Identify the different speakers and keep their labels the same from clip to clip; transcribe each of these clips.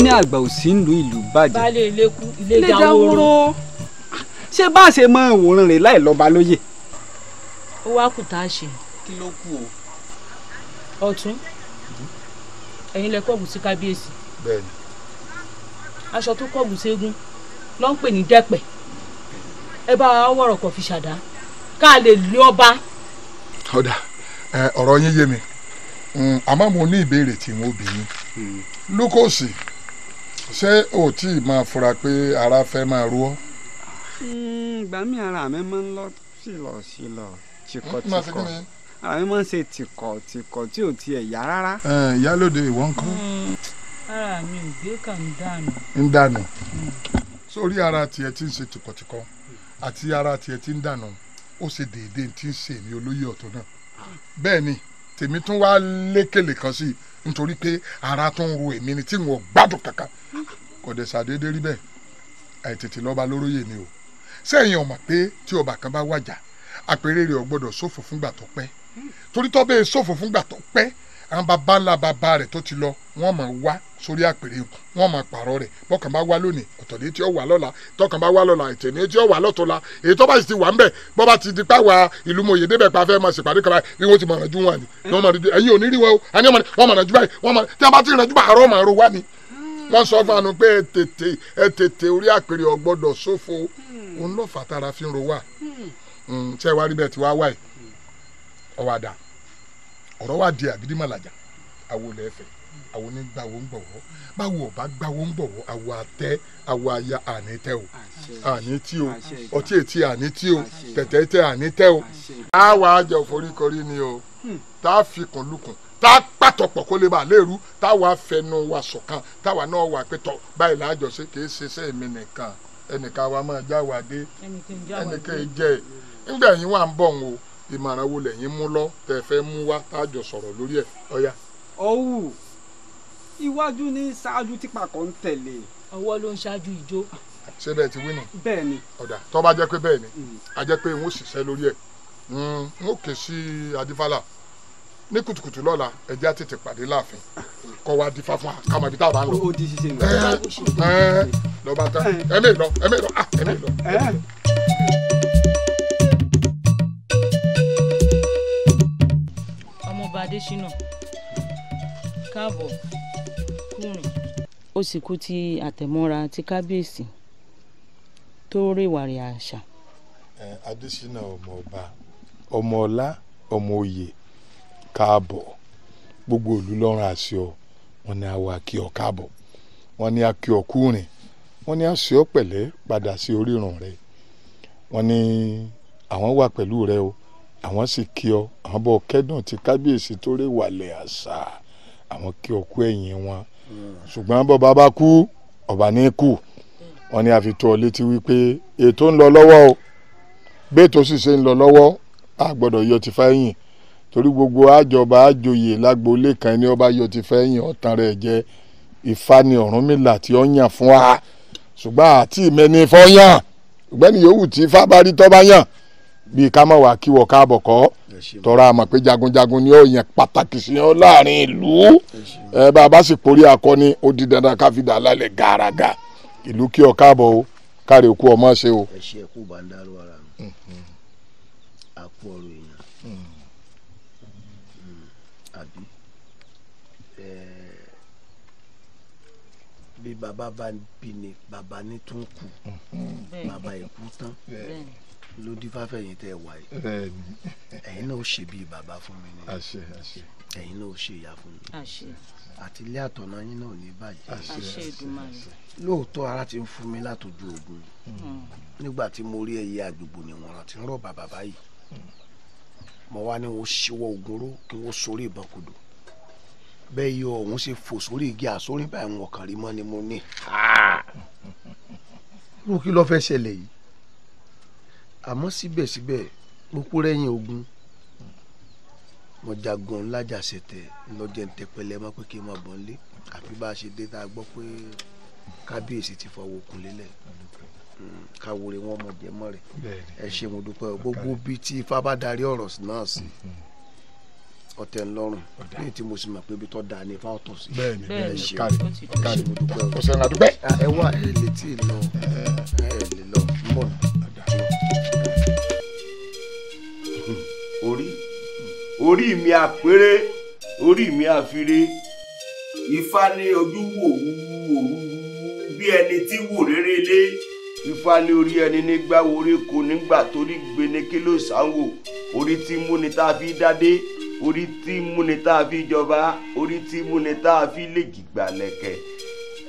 Speaker 1: ní àgbà òsì ń lu ìlú bàjẹ́.
Speaker 2: Baálé ilé kú ilé dáwóró.
Speaker 1: Ṣé bá a ṣe mọ ìwòran rẹ̀ láì lọ́ba lóye.
Speaker 2: Ó wá kù tá a ṣe.
Speaker 1: Kí ló kù o?
Speaker 2: Ọ̀tún, ẹ̀yin lẹ kọ́ọ̀bù sí kábíyèsí.
Speaker 3: Bẹ́ẹ̀ni.
Speaker 2: Aṣọ tó kọ́ọ̀bù ségun ló ń pè ní dẹ́pẹ̀. Ẹ bá wa wọ̀rọ̀ kọ̀ fi ṣàdá ká lè lé ọba.
Speaker 3: Ọ̀dà, ọ̀rọ̀ yín yé mi, àmọ́ mo ní ìbéèrè tí mo bi yín. Lúkòsì, ṣé o tí ì máa fura pé ara fẹ́ máa rú ọ?
Speaker 1: Ìgbà mi ara mi máa ń lọ sílọ tìkọ̀tìkọ̀. Ara mi máa ń ṣe tìkọ̀tìkọ̀ tí ò tiẹ̀ yá rárá.
Speaker 3: Ìyálóde, ìwọ ń kọ́?
Speaker 2: Ara mi ò gbé kàn ń dànù.
Speaker 3: Ń dànù. Sórí ara tiẹ̀ tí ń ṣe tìkọ̀tìkọ̀ àti ara tiẹ̀ tí ń dànù, ó ṣe déédéé tí ń ṣe èmi olóyè ọ̀tún náà. Bẹ́ẹ̀ ni tèmi tún wá lékele kan sí i nítorí pé ara tó ń ro èmi ni tí n ò gbádùn kankan. Kò dẹ̀ ṣàdédé rí bẹ́ẹ̀, àìtètè lọ́ba lóróyè ni o. Sẹ́yìn ọ̀mà pé tí ọba kan bá wàjà, àpèrè rẹ̀ ò gbọ́dọ̀ ṣòfò fúngbà tó pẹ́. Torí tó bẹ́ẹ̀ ṣòfò fúngbà tó pẹ́, àwọn baba ńlá baba rẹ̀ tó ti lọ, wọ́n máa wá sórí àpèrè, wọ́n máa pààrọ̀ rẹ̀. Bọ́kàn bá wá lónìí, ọ̀tọ̀ ní tí ó wà lọ́la. Tọkàn bá wá lọ́la, ètò ní tí ó wà lọ́tọ̀la. Èyí tó bá sì ti wà ńbẹ̀, bọ́ bá ti di pa wá ìlú mòye débẹ̀ pa fẹ́ máa ṣèpàdé kan báyìí, bí wọ́n ti máa rànjú wọn ni. Wọ́n máa rànjú, ẹ̀yin ò ní rí wọn o, àní wọ́n máa rànjú báyìí, wọ́n máa tí a bá ti rànjú bá àárọ̀ máa ro wá ni. Wọ́n sọ fún anu pé ẹ tètè orí àpèrè ò gbọ́dọ̀ ṣòfò. Òun ló fà tára fi ń ro wá. Ṣé wàá rí bẹ́ẹ̀ tí wàá wáyìí? Ọwọ́ àdá ọ̀rọ̀ wa di àgídímọ̀làjà. Àwo lẹ́fẹ̀, àwo ní gbàwó ń gbọ̀wọ́. Báwo ọba gbàwó ń gbọ̀wọ́, àwo àtẹ, àwo aya àní tẹ o, àní tí o, ọtí etí àní tí o, tẹ̀tẹ̀ tẹ àní tẹ o. Àwa àjẹ òforíkorí ni o, tá a fi kùn lukùn, tá a pàtọ̀pọ̀ kó lè bá a léèrú, tá a wà fẹnu wa ṣọ̀kan, táwa náà wà pé tọ̀ báyìí láàjọṣe. Kì í ṣiṣẹ́ èmi nìkan, ẹnìkan wa máa já wa dé, ẹnìkan jẹ́ ńgbà yín wà ń bọ̀ ń o. Ìmọ̀ràn wo lẹ̀yin mú lọ tẹ́ fẹ́ mú wá tá a jọ sọ̀rọ̀ lórí ẹ̀? Ọ̀ya.
Speaker 1: Ọ̀wù iwájú ní ṣáájú tí pàkọ́ ń tẹ̀lé.
Speaker 2: Ọwọ́ ló ń ṣáájú ìjó.
Speaker 3: Ṣé bẹ́ẹ̀ ti wí nù?
Speaker 1: Bẹ́ẹ̀ ni.
Speaker 3: Ọ̀dà, tó bá jẹ́ pé bẹ́ẹ̀ ni, a jẹ́ pé n ó ṣiṣẹ́ lórí ẹ̀. N ó ké sí Adífálà ní kùtùkùtù lọ́la. Ẹ jẹ́ á tètè pàdé láàfin kọ́ wa dífá fún wa ká mọ̀ ibi tá a bá ń lọ.
Speaker 1: Ó di ṣíṣe nù.
Speaker 3: Lọ́ba tán, ẹ̀mí lọ, ẹ̀mí lọ, ẹ̀mí lọ.
Speaker 2: Ọmọọba Adésínà, káàbọ̀ kúrin. Ó sì kú ti àtẹ̀mọ́ra ti kábíyèsí tó rèwàrè àṣà.
Speaker 3: Adésínà ọmọọba, ọmọ ọlá, ọmọ oyè, káàbọ̀. Gbogbo ìlú lọ́rùn àṣẹ ọ, wọn ní àwa kí ọ káàbọ̀, wọn ní a kí ọ kúrin, wọn ní a ṣe ọ pẹ̀lẹ́ padà sí orírun rẹ. Wọn ní àwọn wà pẹ̀lú rẹ o, àwọn sì kí ọ, àwọn bọ kẹ́dùn ti kábíyèsí tó rèwàlẹ̀ àṣà, àwọn kí ọ kú ẹ̀yìn wọn. Ṣùgbọ́n bọ́ba bá kú, ọba ní kú. Wọn ní a fi tó ọ létí wípé ètò ń lọ lọ́wọ́ o. Bẹ́ẹ̀tò sì ṣe ń lọ lọ́wọ́, a gbọ́dọ̀ yọ ti fẹ́yìn, torí gbogbo àjọba àjòyè lágboolé kan ní ọba yọ ti fẹ́yìn ọ̀tàn rẹ̀ jẹ́. Ifá ni Ọ̀rúnmìlà tí ó yàn fún wa, ṣùgbọ́n àti ìmẹ́ni fọ́ yàn. Ọ̀gbẹ́ni yòówù tí ifá bá rí tọ́ bá yàn, bíi ká má wàá kí wọ káàbọ̀ kọ́, tọ́ra àmọ̀ pé jagunjagun ni ó yàn pàtàkì sí ọ láàrin ìlú. Ẹ bá a bá sì porí akọni, ó di dandan ká fi dà lálẹ́ gàràgà. Ìlú kí ọ káàbọ̀ o, káre òkú ọmọ ṣe o.
Speaker 4: Ẹ ṣe ẹkú bá ń dárò ara mi, àkú ọ̀rọ̀ èèyàn àbí bí bàbá bá bí ni bàbá ní tún kù, bàbá ìkú tán ló dín fáfẹ̀yìn tẹ́ wà yìí. Ẹ̀yin náà ó ṣe bíi bàbá fún mi ni, ẹ̀yin náà ó ṣe ìyá fún mi, àti ilé àtọ̀nà yín náà ò ní bàjẹ́. Lóòótọ́ ara ti ń fún mi látọjú ogun. Nígbà tí mo rí ẹyẹ àgbègbè ni wọ́n ti ń rọ̀ bàbá báyìí, mo wá ní wọ́n ṣíwọ́ ogun ró kí wọ́n sórí ìbọn kodò. Bẹ́ẹ̀ yọ òun ṣe fò sórí igi àsórí báyìí, wọn kàn rí mọ́ ni mo ní. Irú kí ló fẹ́ ṣẹlẹ̀ yìí? Àmọ́ síbẹ̀síbẹ̀ mo kú rẹ́yìn ogun, mo jagun ńlájà ṣẹ̀tẹ̀ lọ́jọ́ ń tẹpẹlẹ mọ́ pé kí n máa bọ̀ nílé. Àfi bá a ṣe dé tá a gbọ́ pé kábíyèsí ti fọwọ́ okun lélẹ̀, káwòrè wọn mọ̀ jẹ́ mọ́ rẹ̀. Ẹ ṣé mo dúpẹ́ o. Gbogbo bíi tí ifá bá darí ọ̀rọ̀ náà sí, Ọ̀tẹ̀ ńlọrùn ní tí mo sì mọ̀ pé ibi tó dáa ní ifá ọ̀tọ̀ sí.
Speaker 3: Bẹ́ẹ̀ni bẹ́ẹ̀ni,
Speaker 4: kárí
Speaker 3: kárí, ọ̀sẹ̀ ńlá dúpẹ́.
Speaker 4: Ẹ wá ẹ lè tí ì lọ, ẹ lè lọ ń bọ̀.
Speaker 5: Orí mi àpérè, orí mi àfiré. Ifá ní ojú wò wú bí ẹni tí wò rere lé. Ifá ní orí ẹni nígbà orí kò nígbà torí gbeneke ló sáwò. Orí tí múni tá a fi dádé, orí tí múni tá a fi jọba, orí tí múni tá a fi lè jìgbà lẹ̀kẹ̀.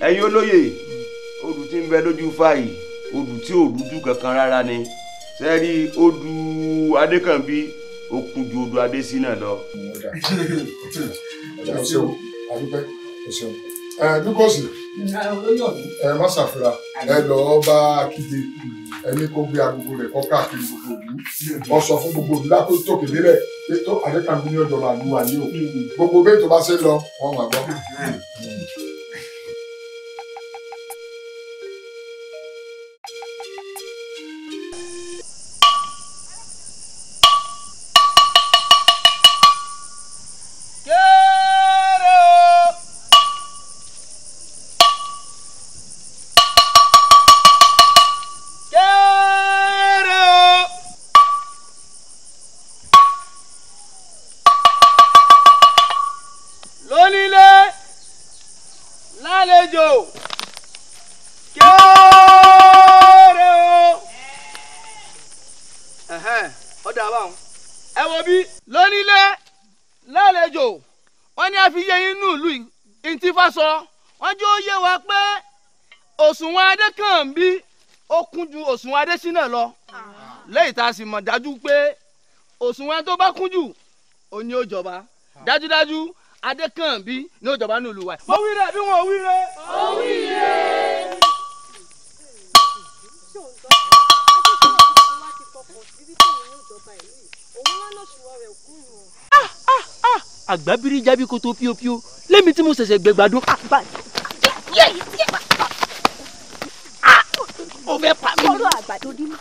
Speaker 5: Ẹ̀yin olóyè, odù tí ń bẹ lójú Ifá yìí, odù tí ò rújú kankan rárá ni. Sẹ́rí odù Adékànbí ó kún ju odù Adésínà lọ.
Speaker 3: Ẹ ṣeun, àdúpẹ́, ẹ ṣeun. Ẹ Lúkọ́sì, ẹ má ṣàfihàn, ẹ lọ́ọ́ bá Akíde, ẹni kó gbé agogo rẹ̀ kọ́ káàkiri gbogbo ìlú. Wọ́n sọ fún gbogbo ìlú lápò tókè délẹ̀ pé tó Adékànbí ní ọjọ́ máa lù wá ní o. Gbogbo bẹ́ẹ̀ tó bá ṣe lọ, wọ́n máa gbọ́.
Speaker 6: Òṣùwọ̀n Adékànbí ó kún ju òṣùwọ̀n Adésínà lọ. Lẹ́yìn tá a sì mọ̀ dájú pé òṣùwọ̀n tó bá kún jù ó ní ó jọba. Dájúdájú Adékànbí ní ó jọba ní ìlú wa. Mo wí rẹ̀ bí wọn ò wí rẹ̀.
Speaker 2: Ó wí rẹ̀.
Speaker 6: Àgbábírí jábí kótó píopíó lẹ́mi tí mo ṣẹ̀ṣẹ̀ gbẹ̀gbàdún. Ó fẹ́ pa mí.
Speaker 7: Ọ̀rọ̀ àgbàdo dín.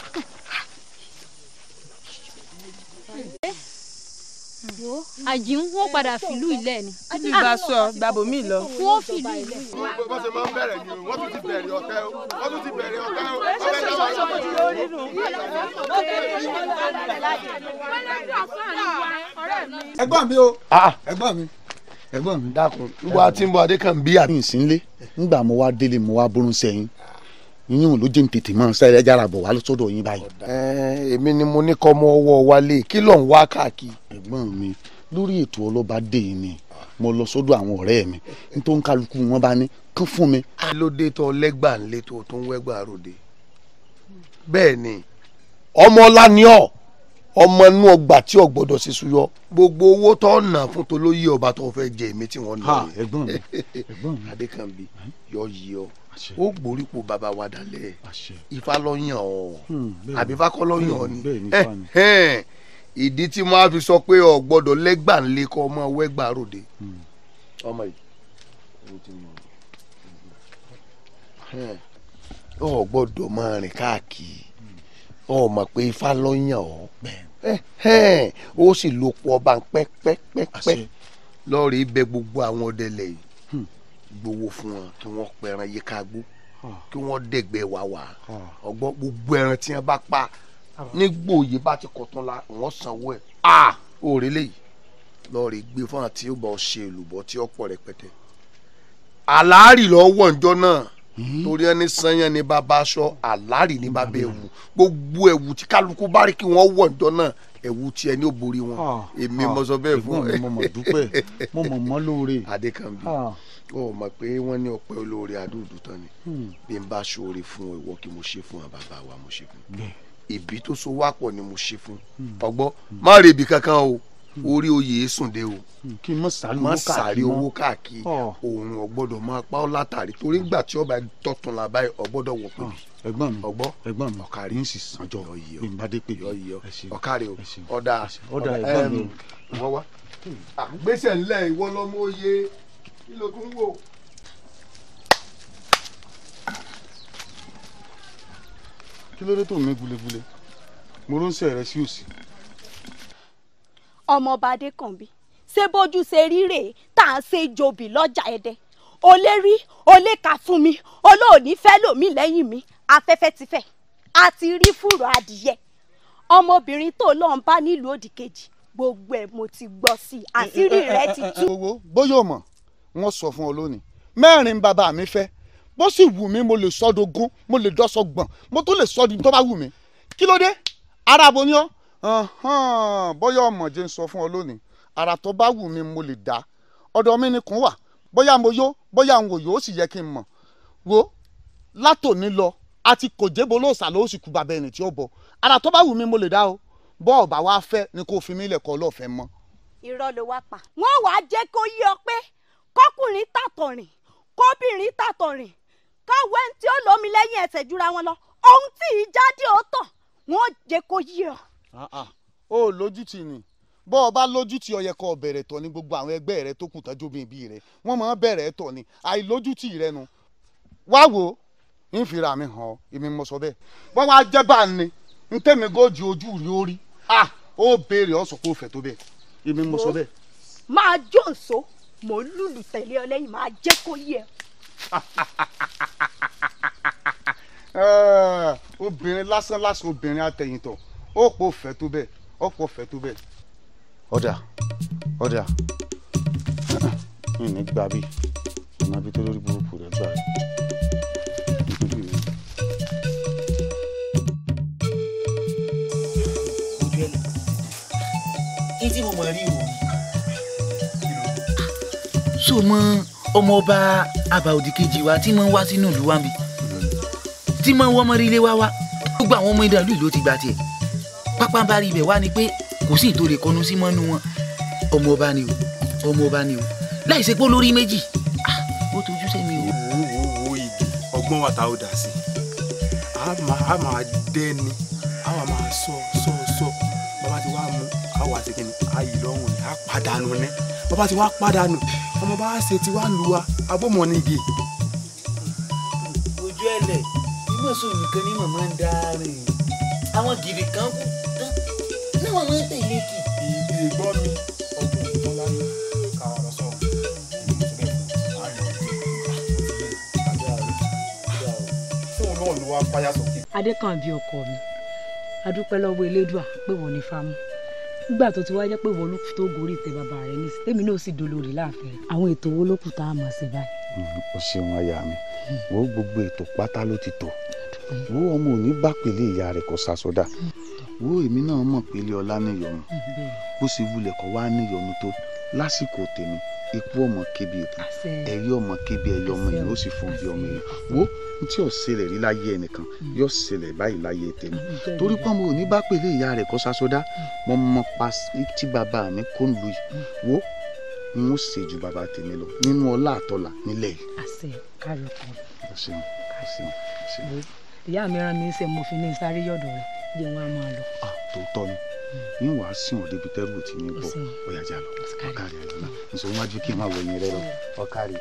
Speaker 8: Wo àjíǹ wọ́n padà fìlú ilẹ̀ ni.
Speaker 2: Tí bá sọ gbàbọ̀ mí lọ.
Speaker 8: Wọ́n fìlú ilẹ̀.
Speaker 9: Bó ṣe máa ń bẹ̀rẹ̀ ni wọ́n tún ti bẹ̀rẹ̀ ọ̀tẹ̀ o, wọ́n tún ti bẹ̀rẹ̀ ọ̀tẹ̀ o.
Speaker 1: Ẹ̀gbọ́n mi o, ẹ̀gbọ́n mi, ẹ̀gbọ́n mi.
Speaker 4: Dákun, ngbà tí ń bọ Adékànbí àbí
Speaker 10: ìsínlé, ngbà mo wá délé mo wá bórun sẹ́yìn. Yíyún ló jẹ́ ń tètè máa sáré jára bọ̀ wá sọ́dọ̀ yín báyìí.
Speaker 4: Èmi ni mo ní kọ́ ọmọ ọwọ́ wálé, kí ló ń wá káàkiri.
Speaker 10: Ẹ̀gbọ́n mi, lórí ètò ọlọ́ba dé yìí ni mo lọ sọ́dọ̀ àwọn ọ̀rẹ́ mi nítorí kálukú wọn bá ní kán fún mi.
Speaker 4: Kí ló dé tó lẹ́gbà ńlé tó tó ń wẹ́gbà ròde? Bẹ́ẹ̀ ni ọmọ ọlá ni ọ́, ọmọ inú ọgbà tí ò gbọ́dọ̀ ṣe súyọ. Gbogbo owó tó nà fún tolóyè ọba tó fẹ́ jẹ èmi tí wọ́n nà.
Speaker 10: Ẹ̀gbọ́n mi, ẹ̀gbọ́n mi.
Speaker 4: Adékànbí yọ yí ọ, ó gbórípò bàbá wa dalẹ̀. Ifá ló yàn ọ́, àbí Ifá kọ́ ló yàn ọ́ ni. Ìdí tí mo á fi sọ pé o gbọ́dọ̀ lẹ́gbà ńlé kọ́ ọmọ wẹ́gbà ròde. Ọmọ yìí o gbọ́dọ̀ máa rìn káàkiri, o mọ̀ pé Ifá ló yàn ọ́, ó sì lò pọ̀ ọba pẹ́pẹ́pẹ́ lọ́ọ̀rì bẹ gbogbo àwọn ọdẹlẹ̀ yìí, gbowó fún wọn kí wọ́n pẹran yíká gbó, kí wọ́n dẹ̀gbẹ́ wá wá ọgbọ́n. Gbogbo ẹran tí wọ́n bá pa nígbò yìí bá ti kọ̀tún la wọ́n sanwó ẹ̀. Òrè lèyí lọ́ọ̀rì gbé fún àti ó bá ọ ṣe èlùbọ́ tí ó pọ̀ rẹpẹtẹ. Àlárì lọ́wọ́ ǹjọ́ náà torí ẹni sanyẹn ní bàbá aṣọ, àlárì ní bàbá ẹ̀wù. Gbogbo ẹ̀wù tí kálukú bá rí kí wọ́n wọ̀ ǹjọ́ náà, ẹ̀wù tí ẹni ò borí wọn. Èmi mo sọ bẹ́ẹ̀ fún
Speaker 10: ẹ. Mo mọ̀ dúpẹ́, mo mọ̀ mọ́ lóore.
Speaker 4: Adékànbí, ó mọ̀ pé wọ́n ní ọpẹ́ olóore àdúdú tán ni. Bí n bá ṣoore fún ìwọ kí mo ṣe fún bàbá wa, mo ṣe fún ìbí tó so wá pọ̀ ni mo ṣe fún ọgbọ́n. Má rebi kankan o, orí oyè sùn dé o.
Speaker 10: Kí n má
Speaker 4: sáré owó káàkiri, òun ò gbọ́dọ̀ máa pa ọ́ látàrí torí gbà tí ọba tọ̀tún la báyìí ò gbọ́dọ̀ wọ̀ pé.
Speaker 10: Ẹ̀gbọ́n mi,
Speaker 4: ọgbọ́n,
Speaker 10: ẹ̀gbọ́n mi,
Speaker 4: ọ̀kàrí
Speaker 10: ń sì sànjọ bí n bá dé pé
Speaker 4: ọ̀kàrí o, ọ̀dà
Speaker 10: ọ̀dà ẹ̀gbọ́n mi.
Speaker 4: Wọ́n wá gbèsè ńlẹ̀ ìwọ lọ́mọ oyè kí ló tún wò.
Speaker 10: Kí ló dé tó mi gulegule? Mo ránṣẹ́ rẹ sí òsì.
Speaker 7: Ọmọọba Adékànbí, Ṣé bójú ṣe rí rèé tá à ń ṣe jòbì lọ́jà Ẹdẹ? O lè rí, o lè kà fún mi, olóòní fẹ́ lòmí lẹ́yìn mi. Afẹ́fẹ́ ti fẹ́, a ti rí fùrọ̀ adìyẹ. Ọmọbìnrin tó lọ ń bá nílùú òdì kejì, gbogbo ẹ̀ mo ti gbọ́ sí i, àṣírí rẹ̀ ti tú.
Speaker 10: Owó bóyá o mọ̀, wọ́n sọ fún ọ lónìí. Mẹ́rin bàbá mi fẹ́, bó sì wù mí mo lè sọ́dọ̀gún, mo lè dọ́sọ̀gbọ̀n, mo tún lè sọ́dún tó bá wù mí. Kí ló dé? Ara bo ni ọ́? Bóyá ọmọ jẹ́ ń sọ fún ọ lónìí. Ara tó bá wù mí mo lè dá. Ọ̀dọ̀ mi ni kún wà. Bóyá mo yó, bóyá n ò yó, ó sì yẹ kí n mọ̀. Wo látòní lọ, àti kò jébó lóòsà ló sì kú bàbá ẹni tí ó bọ̀. Ara tó bá wù mí mo lè dá o. Bọ́ ọ̀bà wa fẹ́ ni kò fi mí lẹ̀ kọ́ lọ́ọ̀fẹ́ mọ́.
Speaker 7: Irọ́ ló wá pa. Wọ́n wàá jẹ́ kó yí ọ pé kọ́kùnrin tàtọ̀rìn, kóbìnrin tàtọ̀rìn, káwé tí ó lómi lẹ́yìn ẹsẹ̀ jura wọn lọ. Ohun tí ìjáde ó tọ̀, wọ́n jẹ́ kó yí ọ.
Speaker 10: Ó lójútì ni. Bọ́ ọ bá lójútì ó yẹ kó bẹ̀rẹ̀ tọ̀ ní gbogbo àwọn ẹgbẹ́ rẹ tó kù tọ́jú mi bí rẹ. Wọ́n máa bẹ̀rẹ̀ tọ̀ ni. Àìlójútì rẹ nu. Wá wo, ń fira mi hàn ọ́, èmi mo sọ bẹ́ẹ̀. Wọ́n wá jẹ́ bá ní, ń tẹ̀mí góòjì ojú rí ó rí. Ó béèrè ọ̀sọ̀ kó fẹ̀ tó bẹ́ẹ̀. Èmi mo sọ bẹ́ẹ̀.
Speaker 7: Máa jó ǹso, mò ń lùlù tẹ̀lé ọ lẹ́yìn, máa jẹ́ kó yé ẹ.
Speaker 10: Obìnrin lásán lásán, obìnrin àtẹ̀yìntọ̀, ó pò fẹ́ tó bẹ́ẹ̀, ó pò fẹ́ tó bẹ́ẹ̀. Ọ̀dà ọ̀dà mi ní gbà bí ọ̀nà bí tó lórí burúkú rẹ̀ gbà rẹ̀.
Speaker 11: Ojú ẹ̀ lọ kí tí mo mọ̀ rí o. So mọ ọmọ ọba àbá òdì kejì wa tí mo ń wá sínú ìlú wa ń bi tí mo ń wọ́n mọ́rí ilé wa wá gbogbo àwọn ọmọ ìdàlú ìlú ti gbà tiẹ̀ pápá bá rí ibẹ̀ wá ni pé kò sí ìtòlè kọnu sí mọ́nú wọn. Ọmọ ọba ni o, ọmọ ọba ni o, láì ṣe pé olórí méjì ó tojú sẹ́mi o.
Speaker 12: Wo wo ìdè ọgbọ́n wa ta ó dà sí a máa dẹ́ni a wà máa sọ sọ sọ bàbá ti wá mú a wà sí kíni a yìí lọ́rùn ni a pàdánù ni bàbá ti wá pàdánù ọmọ bá ṣe ti wá lu wa abọ́mọ ní igi.
Speaker 11: Ojú ẹlẹ ìmọ̀sùn nìkan ni màmá ń dá rìn àwọn gidi kan kú tán náà wọ́n máa ń tẹ̀lé kì.
Speaker 12: Ìdè gbọ́ mi ọdún ìtàn láyé káwa lọ sọ̀rọ̀ fóun náà ló wá fáyà sókè.
Speaker 2: Adékànbí ọkọ mi, adúpẹ́ lọ́wọ́ Elédùà pé wọ́n ní fámú. Nígbà tó ti wá jẹ́ pé wọ́n ló kù tó gorí ìtẹ́ bàbá rẹ̀ ní sí, tèmi náà sì dolórí láàfin. Àwọn ètò wo ló kù tá a mọ̀ sí báyìí?
Speaker 10: O ṣeun aya mi, wo gbogbo ètò pátá ló ti tò. Wo ọmọ òní bá pèlè ìyá rẹ̀ kó sasọdà. Wo èmi náà mọ̀ pèlè ọlá níyọnu. Bó ṣe wulẹ̀ kọ́ wá níyọnu tó lásìkò tèmi, ikú ọmọ kébi ikú, ẹ̀rí ọmọ kébi ẹ̀yọ ọmọ yìí ó sì fún bí ọmọ yìí. Wo n tí ò ṣẹlẹ̀ rí láyé ẹnìkan yóò ṣẹlẹ̀ báyìí láyé tèmi. Torí pé ọmọ òní bá pèlè ìyá rẹ̀ kó sasọdá, mo mọ pa tí bàbá mi kó ń lu yìí. Wo n ó ṣe ju bàbá tèmi lọ nínú ọlá àtọlà nílẹ̀ yìí.
Speaker 2: Àṣẹ kárí ọkọ mi.
Speaker 10: O ṣeun, o ṣeun, o ṣeun.
Speaker 2: Ìyá mi rán mi ń ṣe mo fi ní sáré yọ̀dọ̀ rẹ̀ jẹ́ wọn á máa lọ.
Speaker 10: Tòótọ́ ni ní wàá sìn ọ́ débi tẹ́rù tí ní bọ̀ ọ̀yà jà lọ ọ̀kàrí àyọ̀lá nṣọ wájú kí n máa wọ̀nyẹn rẹ lọ ọ̀kàrí.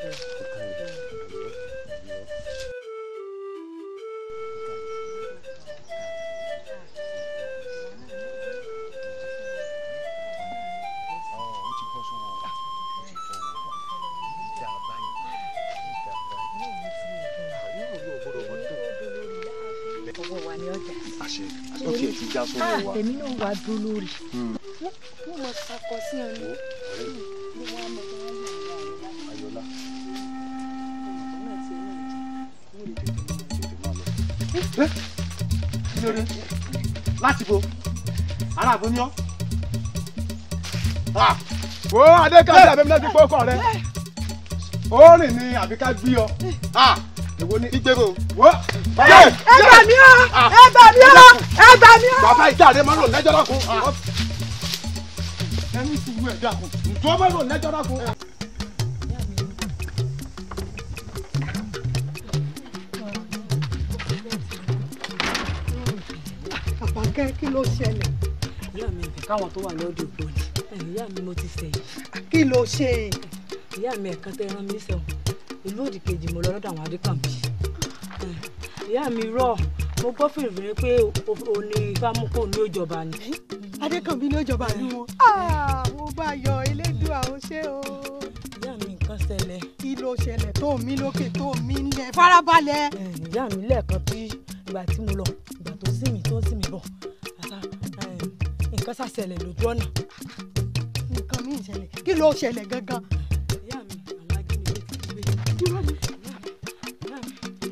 Speaker 2: Èmi náà wà dúró lórí.
Speaker 8: Mo mọ sakọ sí ọ ní.
Speaker 10: Kí ló dé? Láti bo ara àbò ní ọ.
Speaker 9: Wo Adékànbí àbẹ̀mí náà ti gbọ́ ọkọ rẹ. Ó rìn ní àbí ká gbé ọ. Èwo ni
Speaker 10: ìgbéró.
Speaker 9: Wo.
Speaker 2: Ẹ gbà mí o! Ẹ gbà mí o! Ẹ gbà mí o!
Speaker 9: Bàbá ìjà rẹ máa ń lò lẹ́jọ́ dákun. Ẹni sùúrù ẹ̀ dákun. Ǹjọ́ máa ń lò lẹ́jọ́ dákun.
Speaker 13: Àbákẹ́, kí ló ṣẹlẹ̀?
Speaker 2: Ìyá mi ìfẹ́ káwọn tó wà lọ́dọ̀ ògbóni. Ìyá mi mo ti sẹ̀yìn.
Speaker 13: Kí ló ṣe?
Speaker 2: Ìyá mi ẹ̀kan tẹ́ rán mi sẹ́wọ̀n. Ìlú òdì kejì mo lọ lọ́dọ̀ àwọn Adékànbí. Ìyá mi rọ̀ Mo gbọ́ fèrèfèrè pé o ní ifá mú kó ní òjọba ni.
Speaker 13: Adékànbí ní òjọba ní wọn. Mo bá yọ Elédùà ó ṣe o.
Speaker 2: Ìyá mi nǹkan ṣẹlẹ̀.
Speaker 13: Kí ló ṣẹlẹ̀ tó mi lókè tó mi ńlẹ̀ farabalẹ̀.
Speaker 2: Ìyá mi lẹ́ẹ̀kan tí ìgbà tí mo lọ ìgbà tó sí mi tó sí mi bọ̀ àṣà nǹkan ṣàṣẹlẹ̀ lójú ọ̀nà.
Speaker 13: Nǹkan mi ń ṣẹlẹ̀ kí ló ṣẹlẹ̀ gangan.
Speaker 2: Ìyá mi àwọn ajínigbé ti jí gbé.
Speaker 13: Irọ́ ni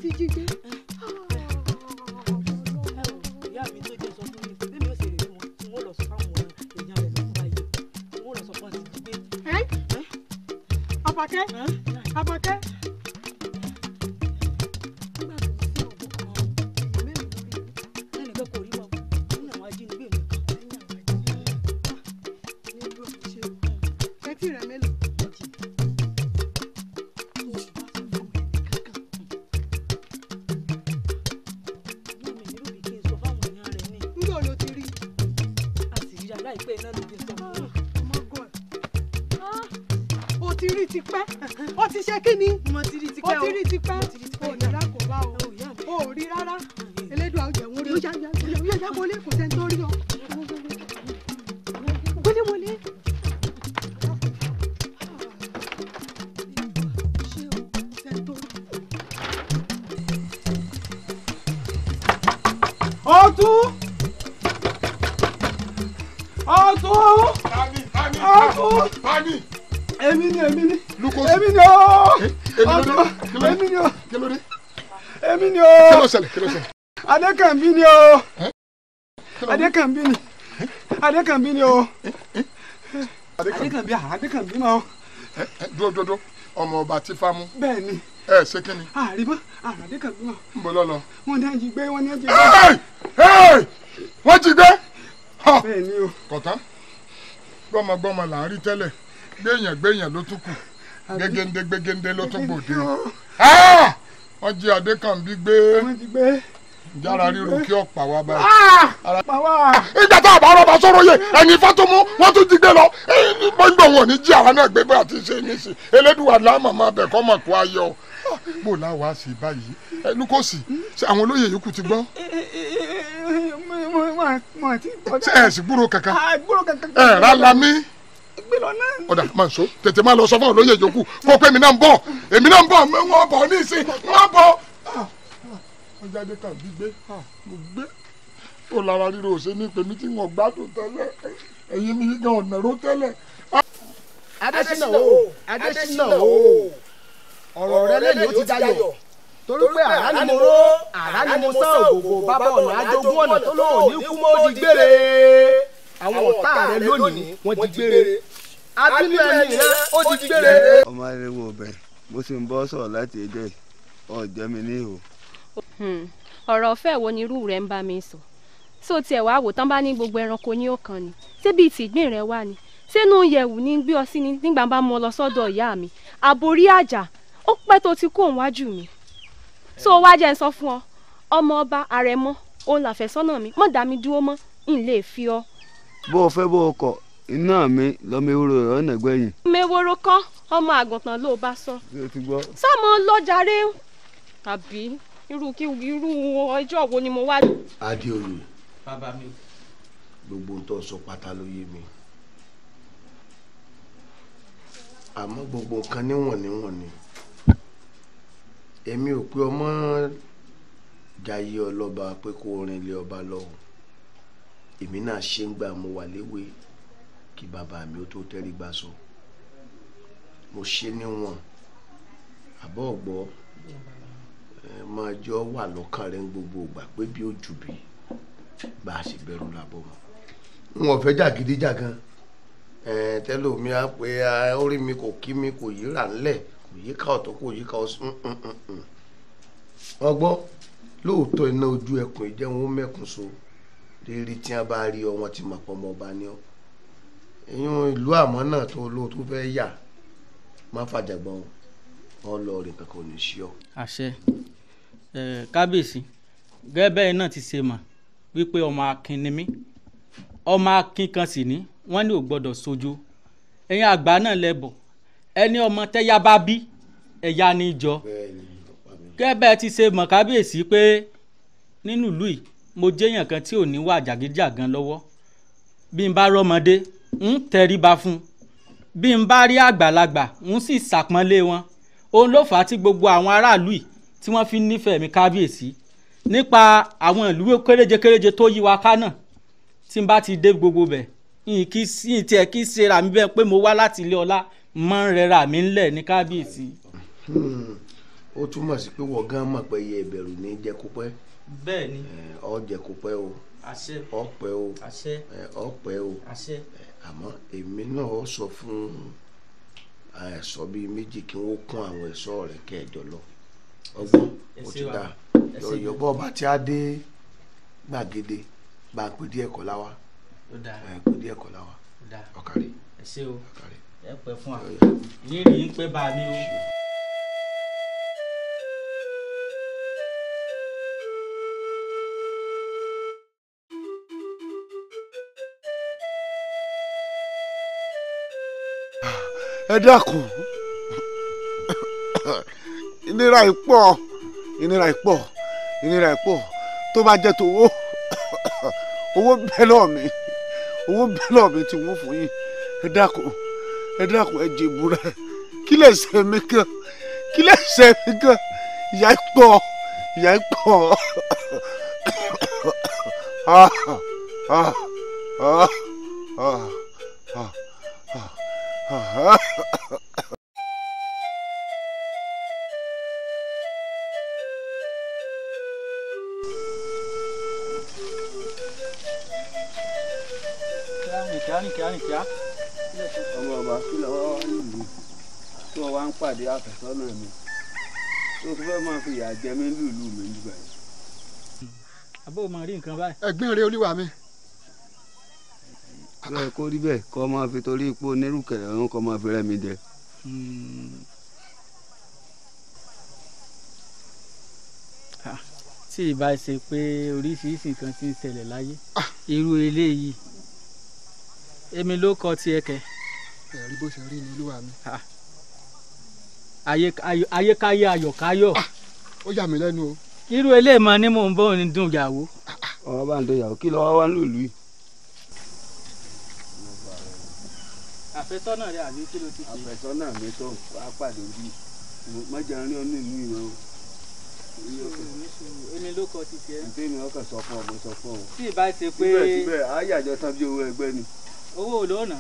Speaker 13: ti jí gbé.
Speaker 2: Ìyá mi tó jẹ́ sọ fún mi pé mi ò ṣe èrè wọn tí wọ́n lọ sọ fáwọn èèyàn rẹ̀ lọ́kùnrin báyìí tí wọ́n lọ sọ fún àti jí gbé.
Speaker 13: Àbàkẹ́ Àbàkẹ́.
Speaker 2: Ẹnìkan kò rí wa nínú àwọn ajínigbé mi kan.
Speaker 13: Etí rẹ̀ mélòó? Nígbà wo ti rí?
Speaker 2: A sì rí aláìpẹ́ iná ló dé sọ fún mi.
Speaker 13: Ọmọ God. O ti rí tipẹ́. O ti ṣe kí ni?
Speaker 2: Mo ti rí tipẹ́
Speaker 13: o. O ti rí tipẹ́. O ní lákòóbá o. O ò rí rárá. Elédùà ó jẹ̀wọ́n rí. Ó yá yá yá yá wọlé kò sẹ́ni tó rí ọ. Wọlé wọlé.
Speaker 9: Ọ̀tún! Ọ̀tún! Ọ̀tún! Èmi ni èmi ni èmi ni ooo! Ọ̀tún! Èmi ni ooo! Èmi ni ooo!
Speaker 3: Kí ló ṣẹlẹ̀? Kí ló ṣẹlẹ̀?
Speaker 9: Adékànbí ni ooo! Adékànbí ni Adékànbí ni ooo! Adékànbí Adékànbí ma ooo!
Speaker 3: Dúró dúró dúró ọmọ ọba tí fámú.
Speaker 9: Bẹ́ẹ̀ ni.
Speaker 3: Ẹ ṣe kí ni.
Speaker 9: Àrímọ́ Adékànbí ma.
Speaker 3: Ń bọ̀ lọ́lọ́.
Speaker 9: Wọ́n ní àjí gbé wọ́n ní àjí
Speaker 3: gbé. Wọ́n jí gbé.
Speaker 9: Bẹ́ẹ̀ ni o.
Speaker 3: Kọ̀tán gbọ́mọgbọ́mọ là ń rí tẹ́lẹ̀ gbéyàn gbéyàn ló tún kù gbégéńdé gbégéńdé ló tún gbòde. Wọ́n jí Adékànbí gbé.
Speaker 9: Wọ́n jí gbé.
Speaker 3: Jára ríro kí ọ̀pá wa báyìí.
Speaker 9: Ìgbà
Speaker 3: tá a bá rọ́bà sọ̀rọ̀ yẹ ẹni ifá tó mú wọ́n tún jí gbé lọ. Gbọ́ngbọ̀n wọn ò ní jí àwa náà gbé bá àti ṣe ní sí. Elédùà láàmà máa bẹ̀ kọ́ mọ̀ kó ayọ̀. Bó láwa sí báyìí Lukosi ṣe àwọn olóyè yòókù ti gbọ́. Ṣé ẹ sì gbúrò kankan? Ẹ rà lámì. Ọ̀dà máa sọ tètè máa lọ sọ fún olóyè yòókù kó pé èmi náà ń bọ̀ èmi náà ń bọ̀ wọ́n bọ̀ ní ìsìn wọ́n bọ̀. Ọjà Adékànbí gbé mo gbé ó lára ríro òṣè ní pèmí tí wọn gbádùn tẹ́lẹ̀ ẹ̀yin mi gan ọ̀nà ró tẹ́lẹ̀.
Speaker 6: Adésínà o Adésínà o ọ̀rọ̀ rẹ lẹ́yìn ó ti dayọ̀ torí pé àrá ni mo ró àrá ni mo sán ògògò bàbá ọ̀nà àjogún ọ̀nà tó lóun ní kú mọ́ ó di gbére àwọn ọ̀tá rẹ lónìí wọ́n di gbére abínú ẹni rẹ ó di gbére.
Speaker 14: Ọmọ ariwo ọbẹ mo sì ń bọ́ sọ̀rọ̀ láti ẹjọ́ ọ̀jẹ̀ mi ní ihò.
Speaker 8: Ọ̀rọ̀ ọ̀fẹ́ wo ni irú rẹ̀ ń bá mi sọ só tiẹ̀ wá wò tán bá ní gbogbo ẹranko ní ọ̀kan ni ṣé bíi tìgbín rẹ wá ni sínú yẹ̀wù ní gbé ọ sí ni nígbà bá mú ọ lọ sọ́dọ̀ ìyá mi àbórí àjà ó pẹ́ tó ti kó òun wájú mi so wá jẹ́ ń sọ fún ọ ọmọ ọba àrẹ̀mọ òun làfẹ́sọ́nà mi mọ̀ dá mi dúró mọ́ n lè fi ọ.
Speaker 14: Bó o fẹ́ bó o kọ̀ iná mi lọ́mọ ewúro rẹ̀ ọ̀nà gbẹ̀yìn.
Speaker 8: Meworo kọ́ ọmọ àgùntàn ló bá sọ. Sọmọ lọ́jàre àbí irú kí irú ọjọ́ wo ni mo wá.
Speaker 4: Adéolú
Speaker 11: bàbá mi.
Speaker 4: Gbogbo ohun tó sọ pátá ló yé mi àmọ́ gbogbo nǹkan níwọ̀n níwọ̀n ni èmi ò pé ọmọ jayé ọlọ́ba pé kó rin ilé ọba lọ́wọ́ èmi náà ṣe ń gbà mo wà léwe kí bàbá mi ó tó tẹ́rí gbà sọ mo ṣe níwọ̀n àbọ̀ ọ̀gbọ́ máa jọ wà lọ́kàn rẹ̀ ń gbogbo ìgbà pé bí ó jù bí bá a ṣe bẹ̀rù làbọ̀ mọ́. N ò fẹ́ jàgídíjàgan tẹ́lẹ̀ mi á pé orí mi kò kí mi kò yíra ńlẹ̀ kò yíká ọ̀tọ̀ kò yíká ọ̀sùn. Ọgbọ́ lóòótọ́ iná ojú ẹkùn ìjẹun ó mẹ́kùn so rírí tí wọ́n bá rí ọ wọn ti mọ̀ pọ̀ ọmọ ọba ni ọ. Ìyún ìlú àmọ́ náà tó lóòótọ́ fẹ́ yà má fàjàgbọ́n ọ lọ rìn kankan ò ní sí ọ.
Speaker 15: Àṣẹ kábíyèsí gẹ́gẹ́ bẹ́ẹ̀ náà ti ṣe mọ̀ wípé ọmọ akin ni mí ọmọ akin kan sì ní wọ́n ní ò gbọ́dọ̀ sojo ẹ̀yin àgbà náà lẹ́bọ̀ ẹni ọmọ tẹ́yà bá bí ẹ̀yà ní jọ gẹ́gẹ́ bẹ́ẹ̀ ti ṣe mọ̀ kábíyèsí pé Nínú ìlú yìí mo jẹ́yàn kan tí ò ní wà jàgídíjàgan lọ́wọ́. Bí n bá rọ́mọdé ń tẹríba fún un, bí n bá rí àgbàlagbà ń sì ṣàpọ́nlé wọn. Òun ló fà á tí gbogbo àwọn aráàlú yìí tí wọ́n fi nífẹ̀ẹ́ mi kábíyèsí. Nípa àwọn ìlú kéréje kéréje tó yí wa ká náà, tí n bá ti dé gbogbo bẹ̀ yìí tiẹ̀ kí ṣera mi bẹ́ẹ̀ pé mo wá láti ilé ọlá, mọ́ ń rẹra mi ńlẹ̀ ní kábíyèsí.
Speaker 4: Ó túmọ̀ sí pé wọ́n gan mọ̀ pé iye ìbẹ̀rù ní jẹ́ kó pẹ́.
Speaker 15: Bẹ́ẹ̀ ni.
Speaker 4: Ọ jẹ́ kó pẹ́ o.
Speaker 15: Àṣẹ.
Speaker 4: Ọ pẹ́ o.
Speaker 15: Àṣẹ.
Speaker 4: Ọ pẹ́ o.
Speaker 15: Àṣẹ.
Speaker 4: Àmọ́ èmi náà sọ fún ẹ̀ṣọ́ bíi méjì kí wọ́n kún àwọn ẹ̀ṣọ́ rẹ̀ kẹjọ lọ. Ọgbọ́n ó ti dá yọ̀bọ̀ ọba tí a dé gbàgede bá a pè díẹ̀ kọ́ láwa. Pè díẹ̀ kọ́ láwa. Ọ̀kàrí.
Speaker 15: Ẹ ṣé o. Ẹ pẹ́ fún wa. Yín rí i pé bá a ní o.
Speaker 16: Ẹ dákun, ìnira ìpọ̀, ìnira ìpọ̀, ìnira ìpọ̀. Tó bá jẹ́ tówó, owó bẹ́ẹ̀ lọ́ọ̀ mi, owó bẹ́ẹ̀ lọ́ọ̀ mi tí wọ́n fún yín. Ẹ dákun, ẹ dákun, ẹ jèbù rẹ. Kí lè ṣe mí gan? Kí lè ṣe mí gan? Ìyà ìpọ̀, ìyà ìpọ̀. Ah, ah, ah, ah, ah.
Speaker 14: Ọmọ ọba kí lọ wá nílùú tó wá ń pàdé àfẹ́sọ́nà mi tó tún fẹ́ máa fi ìyà jẹ mí lùlù mi nígbà yìí.
Speaker 15: Àbó o máa rí nǹkan báyìí.
Speaker 9: Ẹ̀gbọ́n rẹ olúwa mi.
Speaker 14: Bẹ́ẹ̀ kó rí bẹ́ẹ̀ kọ́ máa fi torí ipò onírúkẹ̀rẹ̀ ọ̀hún kọ́ máa fi rẹ́ mi jẹ.
Speaker 15: Tí ìbá ṣe pé oríṣiríṣi nǹkan ti ń ṣẹlẹ̀ láyé irú eléyìí èmi ló kọ tiẹ̀ kẹ.
Speaker 9: Ẹ̀rí bó ṣe rí ni olúwa mi.
Speaker 15: Ayékáyé ayọ̀káyọ̀.
Speaker 9: Ó yà mí lẹ́nu o.
Speaker 15: Irú eléyìí mọ ni mò ń bọ̀ ní dùn ìyàwó.
Speaker 14: Ọmọ bá ń dùn ìyàwó kí lọ́wọ́ wá lùlù yìí.
Speaker 15: Àfẹ́sọ́nà rẹ àbí kí ló ti pè é?
Speaker 14: Àfẹ́sọ́nà mi tó wá pàdé bí mọ́jà rí ọ́nà ìlú ìwọ̀n o.
Speaker 15: Èmi ló kọ ti tiẹ̀.
Speaker 14: Ǹtẹ́ mi ọkàn sọ fún ọ, mo sọ fún ọ.
Speaker 15: Tí ìbá ṣe pé.
Speaker 14: Síbẹ̀síbẹ̀ ayé àjọ tán bí owó ẹgbẹ́ ni.
Speaker 15: Owó ò lóòna.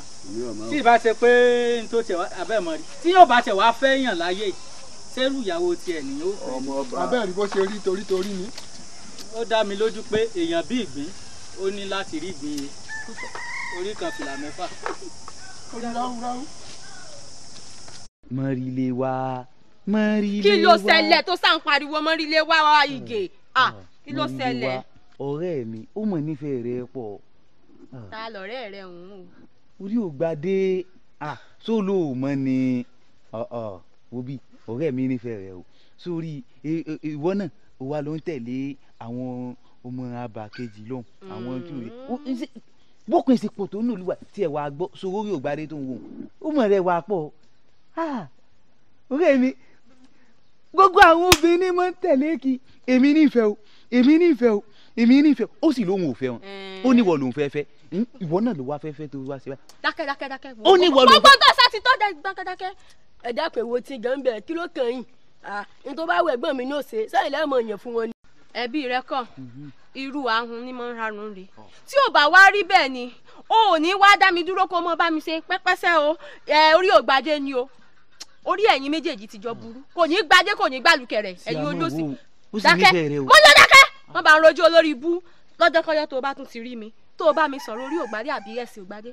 Speaker 15: Tí ìbá ṣe pé n tó tiẹ̀ wá abẹ́ mọ́ rí. Tí yóò bá tiẹ̀ wá fẹ́ yàn láyé sẹ́rù ìyàwó tiẹ̀ nìyẹn ó fẹ́.
Speaker 14: Ọmọ ọba.
Speaker 9: Abẹ́ rí bó ṣe rí torítorí ni.
Speaker 15: Ó dá mi lójú pé èèyàn bí ìgbín ó ní láti rí ìgbín yẹn. Orí kan fìlà mẹ́fà.
Speaker 11: Mọ̀rìlẹ̀ wa, mọ̀rìlẹ̀ wa.
Speaker 8: Kí ló ṣẹlẹ̀ tó sá ń pariwo mọ̀rìlẹ̀ wa wa Ìgè? Kí ló ṣẹlẹ̀?
Speaker 11: Ọ̀rẹ́ mi, ó mọ̀ nífẹ̀ẹ́ rẹ pọ̀.
Speaker 8: Ta lọ̀rẹ́ rẹ ń wò?
Speaker 11: Orí ò gbadé, sólò ò mọ̀ ni. Wo bí ọ̀rẹ́ mi nífẹ̀ẹ́ rẹ o. Sórí ìwọ náà, ó wá ló ń tẹ̀lé àwọn ọmọ abà kejì lọ́hùn, àwọn tí ò rí. Bókun ìsìnkú tó ń lùwà tí ẹ wàá gbọ́ sórí ògbádé tó ń wò ó mọ̀ rẹ wàá pọ̀. Ọ̀rẹ́ mi, gbogbo àwọn obìnrin máa ń tẹ̀lé kí èmi nífẹ̀ẹ́ o, èmi nífẹ̀ẹ́ o, èmi nífẹ̀ẹ́ o, ó sì lóun ò fẹ́ wọn, ó ní ìwọ lòun fẹ́ fẹ́, ìwọ náà ló wá fẹ́ fẹ́ tó wá sí báyìí.
Speaker 8: Dákẹ́ dákẹ́ dákẹ́.
Speaker 11: Ó ní ìwọ lòun fẹ́.
Speaker 8: Gbogbo tó sá ti tọ́ dákẹ́ dákẹ́.
Speaker 17: Ẹ dákun, èwo tí gan bẹ̀ kí ló kàn yín? N tó bá wọ ẹ̀gbọ́n mi ní òsè sẹ́yìn lẹ́mọ̀ yẹn fún wọn ni.
Speaker 8: Ẹbí rẹ kàn irú ahun ni mo ń rarun rè tí ò bá wá rí bẹ́ẹ̀ ni o ò ní wá dá mi dúró kó mọ bá mi ṣe pẹ́pẹ́sẹ́ o. Orí ò gbadé ni o, orí ẹ̀yin méjèèjì ti jọ burú, kò ní gbadé kò ní gbàlùkẹ̀rẹ̀ ẹ̀yin olóṣì. Dákẹ́ mo lọ dákẹ́, wọ́n bá ń rojú olórí ibú lọ́jọ́kọ́jọ́ tó o bá tún ti rí mi tó o bá mi sọ̀rọ̀ orí ò gbadé àbí ẹ̀sìn ò gbadé,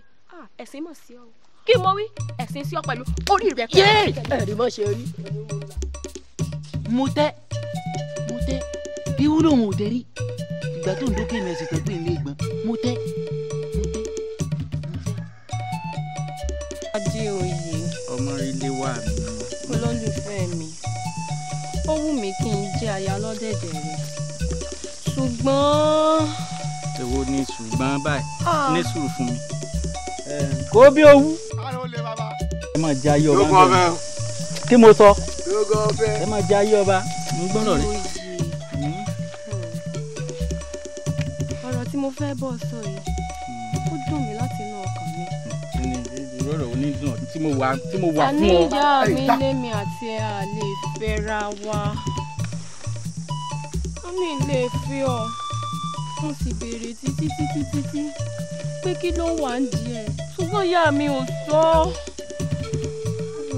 Speaker 8: ẹ̀sìn mọ̀ sí ọ kí mo wí ẹ̀sìn sí ọ pẹ̀lú orí rẹ.
Speaker 17: Ẹ̀rí mọ̀ ṣe rí.
Speaker 11: Mo tẹ́ mo tẹ́ irú lòun ò tẹ́ rí ìgbà tó ń dókè mẹ́sì tó gbé ilé ìgbọ́n mo tẹ́ mo tẹ́.
Speaker 8: Adéoyè.
Speaker 15: Ọmọ ilé wa mi.
Speaker 8: Olólùfẹ́ mi, ó wù mí kí n jẹ́ aya lọ́dẹ̀dẹ̀ rẹ̀ ṣùgbọ́n.
Speaker 15: Èwo ni ṣùgbọ́n báyìí ní sùúrù fún mi. Kó bí owú. Ẹ máa jẹ ayé ọba ń bẹ̀rẹ̀. Kí mo sọ? Ẹ máa jẹ ayé ọba ń gbọ́dọ̀ rẹ̀.
Speaker 8: Ọ̀rọ̀ tí mo fẹ́ bọ̀ sọ yìí ó dùn mí láti inú ọkàn mi.
Speaker 15: Ìrọ̀rọ̀ onídùn tí mo wà fún ọ.
Speaker 8: Àní ìyá mi lémi àti ẹ à lè fẹ́ra wa. Mi lè fi ọ. Mo sì béèrè títí títí títí pé kí ló wà ń di ẹ. Ṣùgbọ́n ìyá mi ò sọ.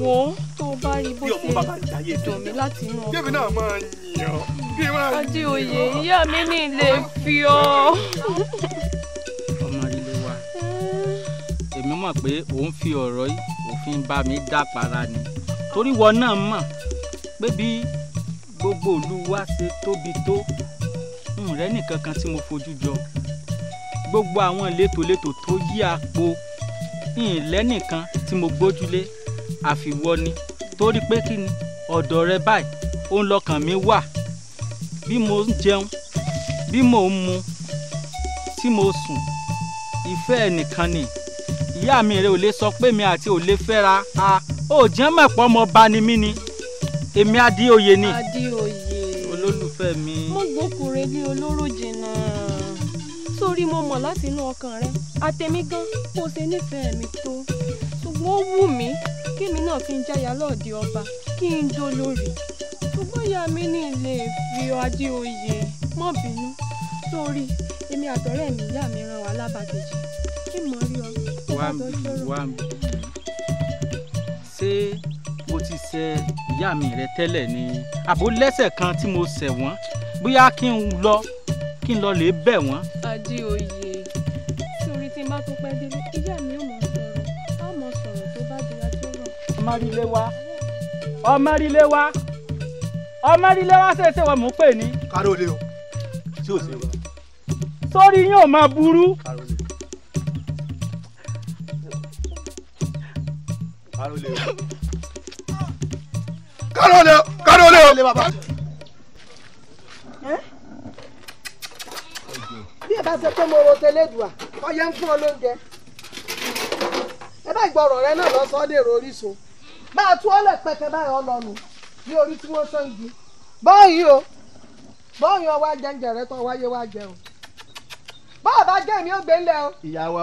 Speaker 8: Wò ó tó bá rí bó ṣe dùn mí láti inú ọkàn.
Speaker 12: Kébì náà máa yàn ọ́.
Speaker 8: Adéoyè, ìyá mi ní lè fi ọ.
Speaker 15: Ọmọ ilé wa, èmi mọ̀ pé òun fi ọ̀rọ̀ yìí òfin bá mi dápara ni. Torí wọn náà mọ̀ pé bí gbogbo ìlú wa ṣe tóbi tó, n rẹ́ nìkan kan tí mo fojú jọ. Gbogbo àwọn létòlétò tó yí àpò ìlẹ́ nìkan tí mo gbójúlé àfiwọ́ ni. Torí pé kí ni ọ̀dọ̀ rẹ báyìí òun lọ́kàn mi wà. Bí mo ń jẹun, bí mo ń mu, tí mo sùn, ìfẹ́ ẹnìkan ni. Ìyá mi rẹ ò lè sọ pé mi àti ò lè fẹ́ra. A ò jẹ́ mọ̀pọ̀ ọmọ ọba ni mí ni. Èmi Adéoyè ni.
Speaker 8: Adéoyè.
Speaker 15: Olólùfẹ́ mi.
Speaker 8: Mo gbókùnrin lé olóró jìnnà. Sórí mo mọ̀ láti inú ọkàn rẹ. Àtẹ̀mí gan kò ṣe nífẹ̀ẹ́ mi tó. Ṣùgbọ́n ó wù mí kémi náà fi ń jáya lọ́ọ̀dẹ ọba kí n dolórí. Ṣùgbọ́n ìyá mi ní ilé fi Adéoyè mọ́ bínú. Sórí èmi àtọ̀rẹ́ mi ìyá mi rán wa lábàkejì. Kí mo rí ọ tó bá dọjọ́ rọ̀.
Speaker 15: Wá mi. Ṣé mo ti ṣẹ̀ ìyá mi rẹ tẹ́lẹ̀ ni? Àbó lẹ́sẹ̀ kan tí mo ṣẹ̀ wọ́n. Bóyá kí n lọ lè bẹ̀ wọ́n.
Speaker 8: Adéoyè, sórí tí n bá tún pẹ́ délé, ìyá mi ò mọ̀ sọ̀rọ̀. Á mọ̀ sọ̀rọ̀ tó bá di ajọ́ rọ̀.
Speaker 15: Ọmọrílé wa ṣe wọ́n mú pè ní.
Speaker 12: Kárólé o, tí ò ṣe wá.
Speaker 15: Sórí yín ò máa burú.
Speaker 12: Kárólé o. Kárólé o, kárólé o.
Speaker 13: Bí ẹ bá ṣe pé mo ro tẹlẹ́dùà, ọyẹ ń fún ọ lóúnjẹ. Ẹ bá ìgbọràn rẹ náà lọ sọ ọ́ dèrò Orísun. Máa tú ọ́lẹ̀ pẹ̀kẹ́ báyìí ọlọ́nu ní orí tí wọ́n sàn gi. Báyìí o, báyìí ọwọ́ ajẹ́njẹ rẹ tó wáyé wá jẹ o. Báwo bá jẹ́ èmi ó gbé ńlẹ̀ o.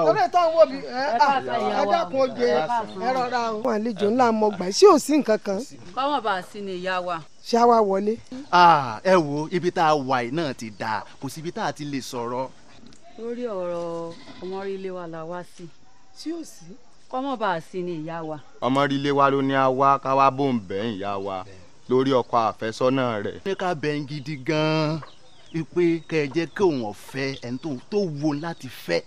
Speaker 13: Torí ìtọ́ ń wò bí ẹ dákun oje ẹ rọra o. Àwọn àlejò ńlá mọ gbà sí ò sí nǹkan kan.
Speaker 2: Kọ́mọ̀ bá a sí ni ìyá wa.
Speaker 13: Ṣé a wá wọlé?
Speaker 18: Ẹ wo ibi tá a wà yìí náà ti dáa, kò sí ibi tá a ti lè sọ̀rọ̀.
Speaker 2: Lórí ọ̀rọ̀ Ọmọrílé wa la wá sí.
Speaker 13: Sí ò sí.
Speaker 2: Kọ́mọ̀ bá a sí ni ìyá wa.
Speaker 19: Ọmọrílé wa ló ní a wá ká wá bóun bẹ́ẹ̀ ìyá wa lórí ọkọ àfẹ́sọ́nà rẹ̀.
Speaker 18: Ní ká bẹ̀ ń gidi gan-an wípé kẹ́ ẹ jẹ́ kí òun ọ̀fẹ́ ẹni tó wo láti fẹ́.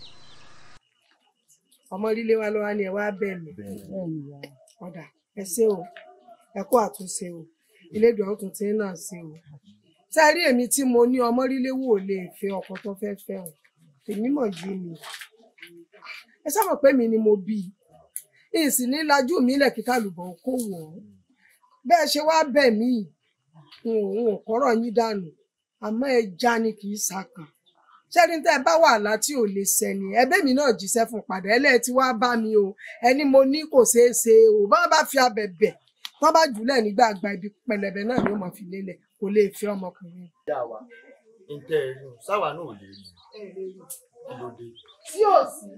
Speaker 13: Ọmọrílé wa ló wá ní ẹ wá bẹ̀ mí. Ọ̀dà ẹ ṣé o, ẹ kú àtúnṣe o, Elédùà ó tún ti ń náà ṣe o. Ṣé ẹ rí èmi tí mo ní Ọmọrílé wò lè fẹ́ ọkọ tó fẹ́ fẹ́ o? Èmi mọ̀ yé mi. Ẹ sábà pé mi ni mo bí i. Ìsìn ní lajú mi lẹ̀ kíkà lùbọ̀ kó wọ̀ ọ́. Bẹ́ẹ̀ ṣe wá bẹ̀ mí, n ò kọ́rọ̀ yín dànù, àmọ́ ẹja ni kì í ṣàkàn. Ṣẹ́ni tẹ́ ẹ bá wà láti ò lè sẹ́ni, ẹbẹ́ mi náà jíṣẹ́ fún padà, ẹlẹ́ẹ̀ tí wàá bá mi o, ẹni mo ní kò ṣeé ṣe o, bá bá fi abẹ̀bẹ̀, tán bá jùlẹ̀ nígbà àgbà ibi pẹlẹbẹ náà ni ó máa fi lélẹ̀, kò lè fẹ́ ọmọkùnrin.
Speaker 19: Ìyá wa, ń tẹ́ ẹ rí o, sáwa náà ò lè rí i. Kí ló dé?
Speaker 13: Tí ò sí,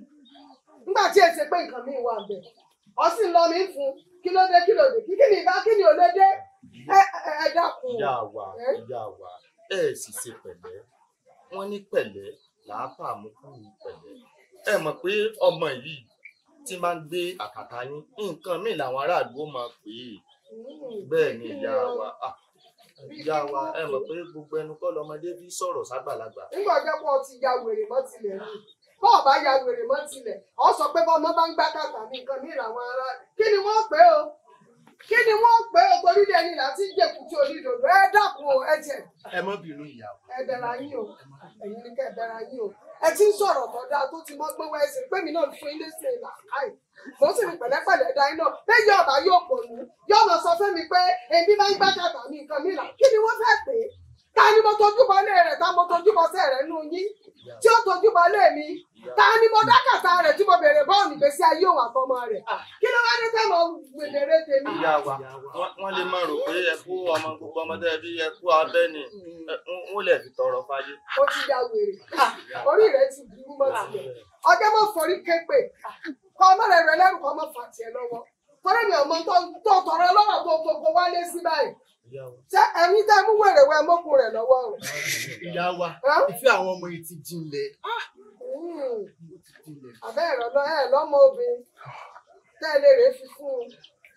Speaker 13: nígbà tí ẹ ṣe pé nǹkan mi wà bẹ̀, ọ sì ń lọ mí fún kí ló dé kí ló dé kí ni ìbá kí ni ò lè dé ẹ dákun.
Speaker 19: Ìyá wa, ẹ sì ṣe pẹ̀lẹ́. Wọ́n ní pẹ̀lẹ́ làápà mú kúrú pẹ̀lẹ́. Ẹ mọ̀ pé ọmọ yìí tí máa ń gbé àkàtà yín, nǹkan míì làwọn aráàlú ó máa pè é. Bẹ́ẹ̀ ni ìyá wa. Ìyá wa, ẹ mọ̀ pé gbogbo ẹnu kọ́ lọmọdé fi sọ̀rọ̀ ságbàlagbà.
Speaker 13: Nígbà ọjọ́ pọ̀ ti ya wèrè mọ́ tilẹ̀ rí. Bọ́ọ̀ bá ya wèrè mọ́ tilẹ̀, ọ sọ pé bọ́ọ̀mọ́ bá ń gbá kàtà ní nǹkan mìíràn àwọn ará. Kí ni wọ́n pè o? Kí ni wọ́n pè o? Torí ilé ẹni láti ń jẹ̀kú tí onídòdó. Ẹ dákun o, ẹ jẹ.
Speaker 18: Ẹ má bínú ìyá wa.
Speaker 13: Ẹ bẹ̀rẹ̀ ayín o, ẹ̀yin ni kẹ́ ẹ bẹ̀rẹ̀ ayín o. Ẹ ti ń sọ̀rọ̀ tó dáa tó ti mọ́ pé wọ́n ẹsẹ̀ pé mi náà fún ilé ṣe làákàyè. Mo sì fi pẹ̀lẹ́pẹ̀lẹ́ dá iná. Bẹ́ẹ̀ yóò bá yóò pò ní. Yóò mọ̀ sọ fún mi pé èmi máa ń gbá kàtà ní nǹkan mìíràn. Kí ni wọ́n fẹ́ pè é? Ta ni mo tojú bọ lé rẹ̀? Ta mo tojú bọ sẹ́ rẹ̀ nù yín? Tí ó tojú bọ lé mi? Ta ni mo dákàtà rẹ̀ tí mo bèrè bọ́ọ̀lù ìgbésí ayé òun àtọmọ rẹ̀? Kí ló wá dé tẹ́ mo gbèdéré tèmi?
Speaker 19: Ìyá wa, wọ́n lè máa rò pé ẹ kú ọmọ gbogbo ọmọdé bí ẹ kú abẹ́ ni wọ́n lè fi tọrọ fáyé.
Speaker 13: Ó ti ya wèrè, orí rẹ̀ ti
Speaker 4: wa, ìfẹ́ àwọn ọmọ yìí ti jinlẹ̀.
Speaker 13: Àbẹ́ ìrọ̀lọ́ ẹ̀ lọ́mọ obìnrin tẹ́lẹ̀ rẹ̀ fi fún un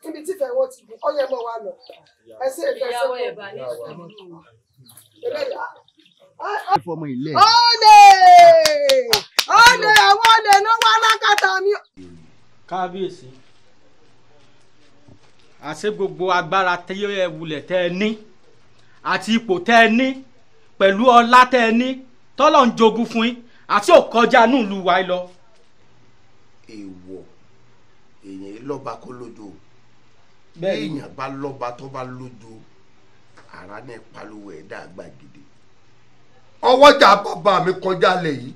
Speaker 13: níbi tífẹ̀ wọn ti gùn ọyẹ mọ́ wa lọ. Ẹ ṣe ìfẹ́ sọ́kọ̀. Olè! Olè! Àwọn olè ló wá lákàtà mi.
Speaker 15: Kábíyèsí, àṣé gbogbo agbára tí ẹ wulẹ̀ tẹ́ ẹ ní àti ipò tẹ́ ẹ ní pẹ̀lú ọlá tẹ́ ẹ ní tọ́lọ̀ ń jogún fún yín àti òkọjá nílùú wa lọ.
Speaker 5: Èèwọ̀ èèyàn lọ́ba kó lójo, èèyàn bá lọ́ba tó bá lójo, ara ní pariwo ẹ̀ dàgbà gidi. Ọwọ́jà bàbá mi kọjá lẹ̀ yìí,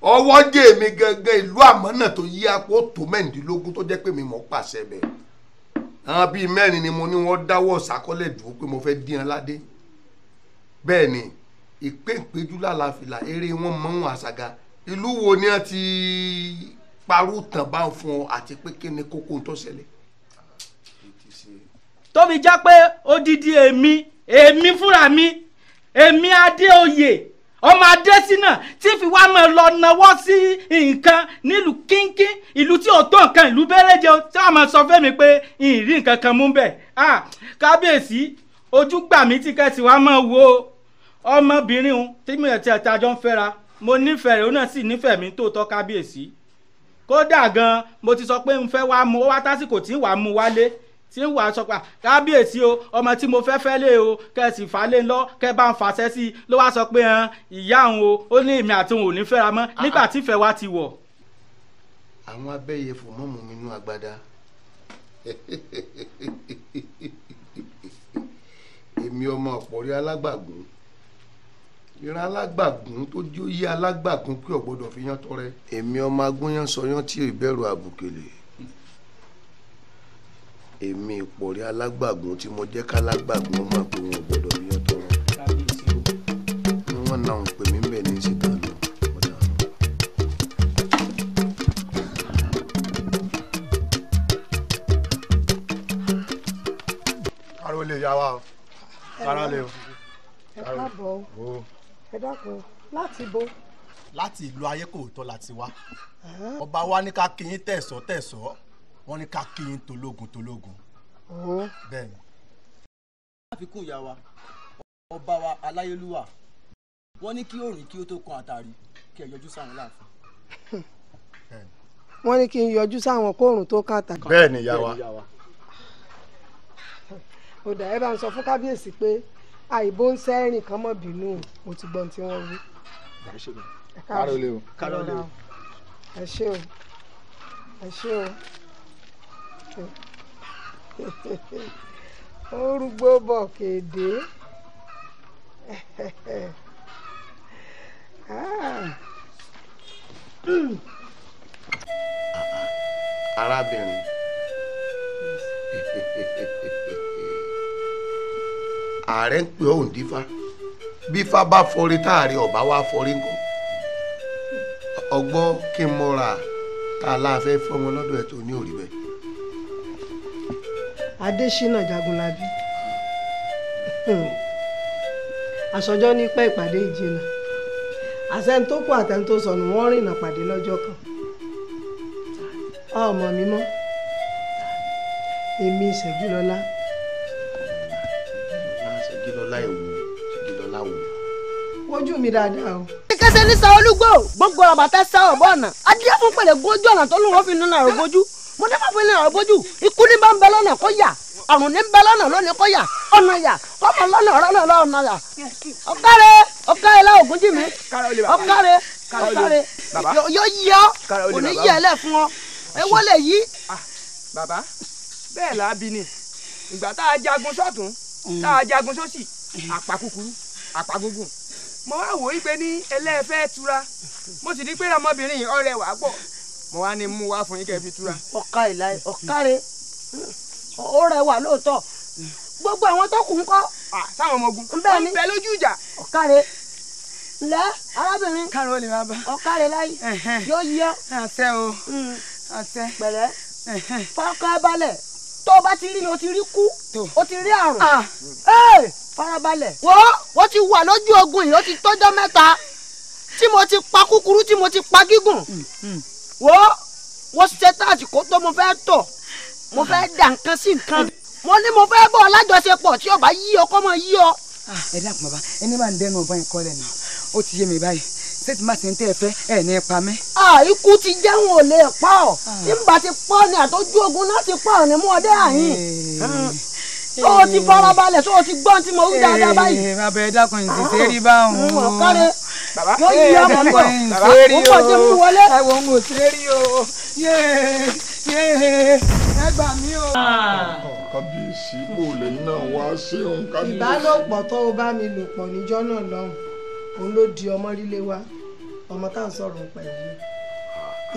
Speaker 5: ọwọ́jà mi gangan ìlú àmọ́nà tó yí apò tó 16 tó jẹ́ pé mi mọ̀ pàṣẹ bẹ́ẹ̀. Àwọn bíi 4 ni mo ní wọ́n dáwọ́ ṣàkọlẹ̀ dùn pé mo fẹ́ dín an ládé. Bẹ́ẹ̀ ni ìpéǹpéjú lálàáfíà eré wọn mọ́ wọn àṣàgà. Ìlú wo ni wọ́n ti parú tàn bá ń fún ọ àti pé kí ni kókó tó ṣẹlẹ̀?
Speaker 15: Tó fi já pé odidi èmi fúnra mi, èmi Adéoyè ọmọ Adésínà tí fi wá máa lọ nawọ́ sí nǹkan nílùú kínkín, ìlú tí ò tó nǹkan, ìlú bẹ́rẹ̀jẹ tí wọ́n máa sọ fẹ́mi pé ìrí nǹkan kan mú bẹ̀. Kábíyèsí, ojú gbà mí tí kẹ́sì wá máa wo ọmọbìnrin òun tí mi àti àjọ ń fẹ́ra, mo nífẹ̀ẹ́ rẹ̀, òun náà sì nífẹ̀ẹ́ mi tó tọ́ kábíyèsí. Kódà gan mo ti sọ pé n fẹ́ wá mú wá tásìkò tí wàá mú wálé tí ń wàá sọ pé kábíyèsí o, ọmọ tí mo fẹ́ fẹ́ lé o, kẹ́ sì fà lé lọ, kẹ́ bá ń fàṣẹ sí i, ló wá sọ pé ìyá òun o, ó ní èmi àti òun ò ní fẹ́ra mọ́ nígbà tí ìfẹ́ wa ti wọ̀.
Speaker 5: Àwọn abẹ́yẹfò mọ́mú mi nú agbada. Èmi ọmọ ọ̀pọ̀rí alágbàgún, ìran alágbàgún tó jó yí alágbàgún pé ò gbọ́dọ̀ fi yán tọrẹ. Èmi ọmọ agúnyán sọyán tí ìbẹ̀rù àbùkèlè. Èmi ìpọ̀rí alágbàgún tí mo jẹ́ kálágbàgún ọmọ pé wọn ò gbọ́dọ̀ fi yán tọrọ. Ni wọ́n náà ń pè mí bẹ́ẹ̀ ní síta lọ.
Speaker 12: Káró lè yá wa o. Káró lè o.
Speaker 13: Ẹ káàbọ̀ o. Ẹ dákun, láti bo.
Speaker 12: Láti ìlú Ayékòótọ́ la ti wá. Ọba wa ní ká kí yín tẹ̀sọ́ tẹ̀sọ́, wọ́n ní ká kí yín tológun tológun. Bẹ́ẹ̀ni.
Speaker 6: Láfikún ìyá wa, ọba wa aláyélúwà, wọ́n ní kí òrìn kí ó tó kan àtàrí kí ẹ yọjú sáwọn láàfin.
Speaker 13: Wọ́n ní kí n yọjú sáwọn kóòrùn tó kan àtàrí.
Speaker 12: Bẹ́ẹ̀ni ìyá wa.
Speaker 13: Ó dà, ẹ bá ń sọ fún kábíyèsí pé àìbó ń sẹ́rìn kan mọ́ bínú, mo ti gbọ́n tí wọ́n wí.
Speaker 12: Káró lè o. Káró lè o.
Speaker 13: Ẹ ṣé o, ẹ ṣé o. Ó rúgbó bọ̀ kéde.
Speaker 5: Arábìnrin, ààrẹ ń pè ọ́ òǹdífá, bí fá bá fọrí táàrí ọ̀bá wá fọrí ńkọ́. Ọgbọ́n kí n mọ́ra tá a láàfẹ́ fọmọ lọ́dọ̀ ẹ̀ tó ní òrí bẹ́ẹ̀.
Speaker 13: Adésínà Jagunlabi, àsọjọ́ ní pẹ́ ìpàdé ìjìnà, àṣẹni tó kù àtẹni tó sọnù wọ́n rìnnà pàdé lọ́jọ́ kan. Ọmọ mi mọ́, èmi Ṣẹ̀gilọlá.
Speaker 5: Ṣẹ̀gilọlá èwo? Ṣẹ̀gilọlá wo?
Speaker 13: Wojú mi dáadáa o.
Speaker 17: Kẹsẹ̀ ní sa olúgbò gbogbo àbàtà sá ọ̀bọ̀ ọ̀nà adíyẹ fún pẹ̀lẹ́ gójú ọ̀nà tó lóun fi nínú àrò bójú. Mo ní fàfin nínú àrò bójú, ikú ní bá ń bẹ lọ́nà kó yà, àrùn ní ń bẹ lọ́nà lónìí kó yà, ọ̀nà yà kọ́mọ lọ́nà ọ̀rọ̀ náà lọ́nà yà. Ọ̀kárẹ̀ ọ̀kárẹ̀ láwọn ògùn jì mí, ọ̀kárẹ̀ ọ̀kárẹ̀ yóò yí ọ, kò ní yí ẹ lẹ̀ fún ọ, ewó lè yí.
Speaker 6: Bàbá, bẹ́ẹ̀ là á bí ni, ìgbà tá a jagun sọ́tún, tá a jagun sósì, àpá kúkúrú, àpá gúngùn. Mo wá wò ó pé ní ẹlẹ́fẹ́ tura, mo sì ní pé ọmọbìnrin ọ̀rẹ́ wà pọ̀, mo wá ní mú wá fún yín kẹ́ fi tura.
Speaker 17: Ọ̀ka ìlà ọ̀kárẹ̀ ó rẹwà lóòótọ́, gbogbo àwọn tó kù ń kọ́.
Speaker 6: Sáwọn ọmọ ogun
Speaker 17: bẹ́ẹ̀ ni
Speaker 6: ń bẹ lójú ìjà.
Speaker 17: Ọ̀kárẹ̀ ǹlẹ́ arábìnrin, ọ̀kárẹ̀ láyé yóò yí ọ.
Speaker 6: Àṣẹ o, àṣẹ.
Speaker 17: Pẹ̀lẹ́, fọkàn balẹ̀, tó o bá ti rí ni o ti rí kú, o ti rí àrùn. Farabalẹ̀. Wo wọ́n ti wà lójú ogun yìí ó ti tọ́jọ́ mẹ́ta tí mo ti pa kúkúrú tí mo ti pa gígùn. Wo wọ́n ṣe táàtì kó tó mo fẹ́ tọ̀ mo fẹ́ dà nǹkan sí nǹkan mo ní mo fẹ́ bọ̀ lájọṣepọ̀ tí ó bá yí ọ kọ́ mọ yí ọ.
Speaker 2: Ẹ dákun bàbá ẹni máa ń dẹnu ọ̀bọ̀n yẹn kọ́lẹ̀ náà ó ti yé mi báyìí ṣé tí má ṣe ń tẹ́ ẹ fẹ́ ẹ ní pa mí.
Speaker 17: Ikú ti jẹun ò lè pa ọ́ tí n bá ti pọ́ ni àtọ́jú ogun náà ti pọ́ ni mú ọdẹ àyìn. Tó o ti farabalẹ̀ tó o ti gbọ́n tí mo wí dáadáa báyìí.
Speaker 2: Bàbá ẹ dákun ìṣiṣẹ́ rí báwọn.
Speaker 17: Ọ̀kárẹ̀ yóò yí ọmọ mi bọ̀ mo pọ̀ tí mo wọlé.
Speaker 2: Ẹ wo n ò ṣe rí o ẹ gbà mí o.
Speaker 3: Kábíyèsí bò lè náà wá sí òun kábíyèsí.
Speaker 13: Ìbálòpọ̀ tó o bá mi lò pọ̀ níjọ́ náà lọ́hùn òun ló di ọmọ rílé wa ọmọ tá à ń sọ̀rọ̀ nípa èyí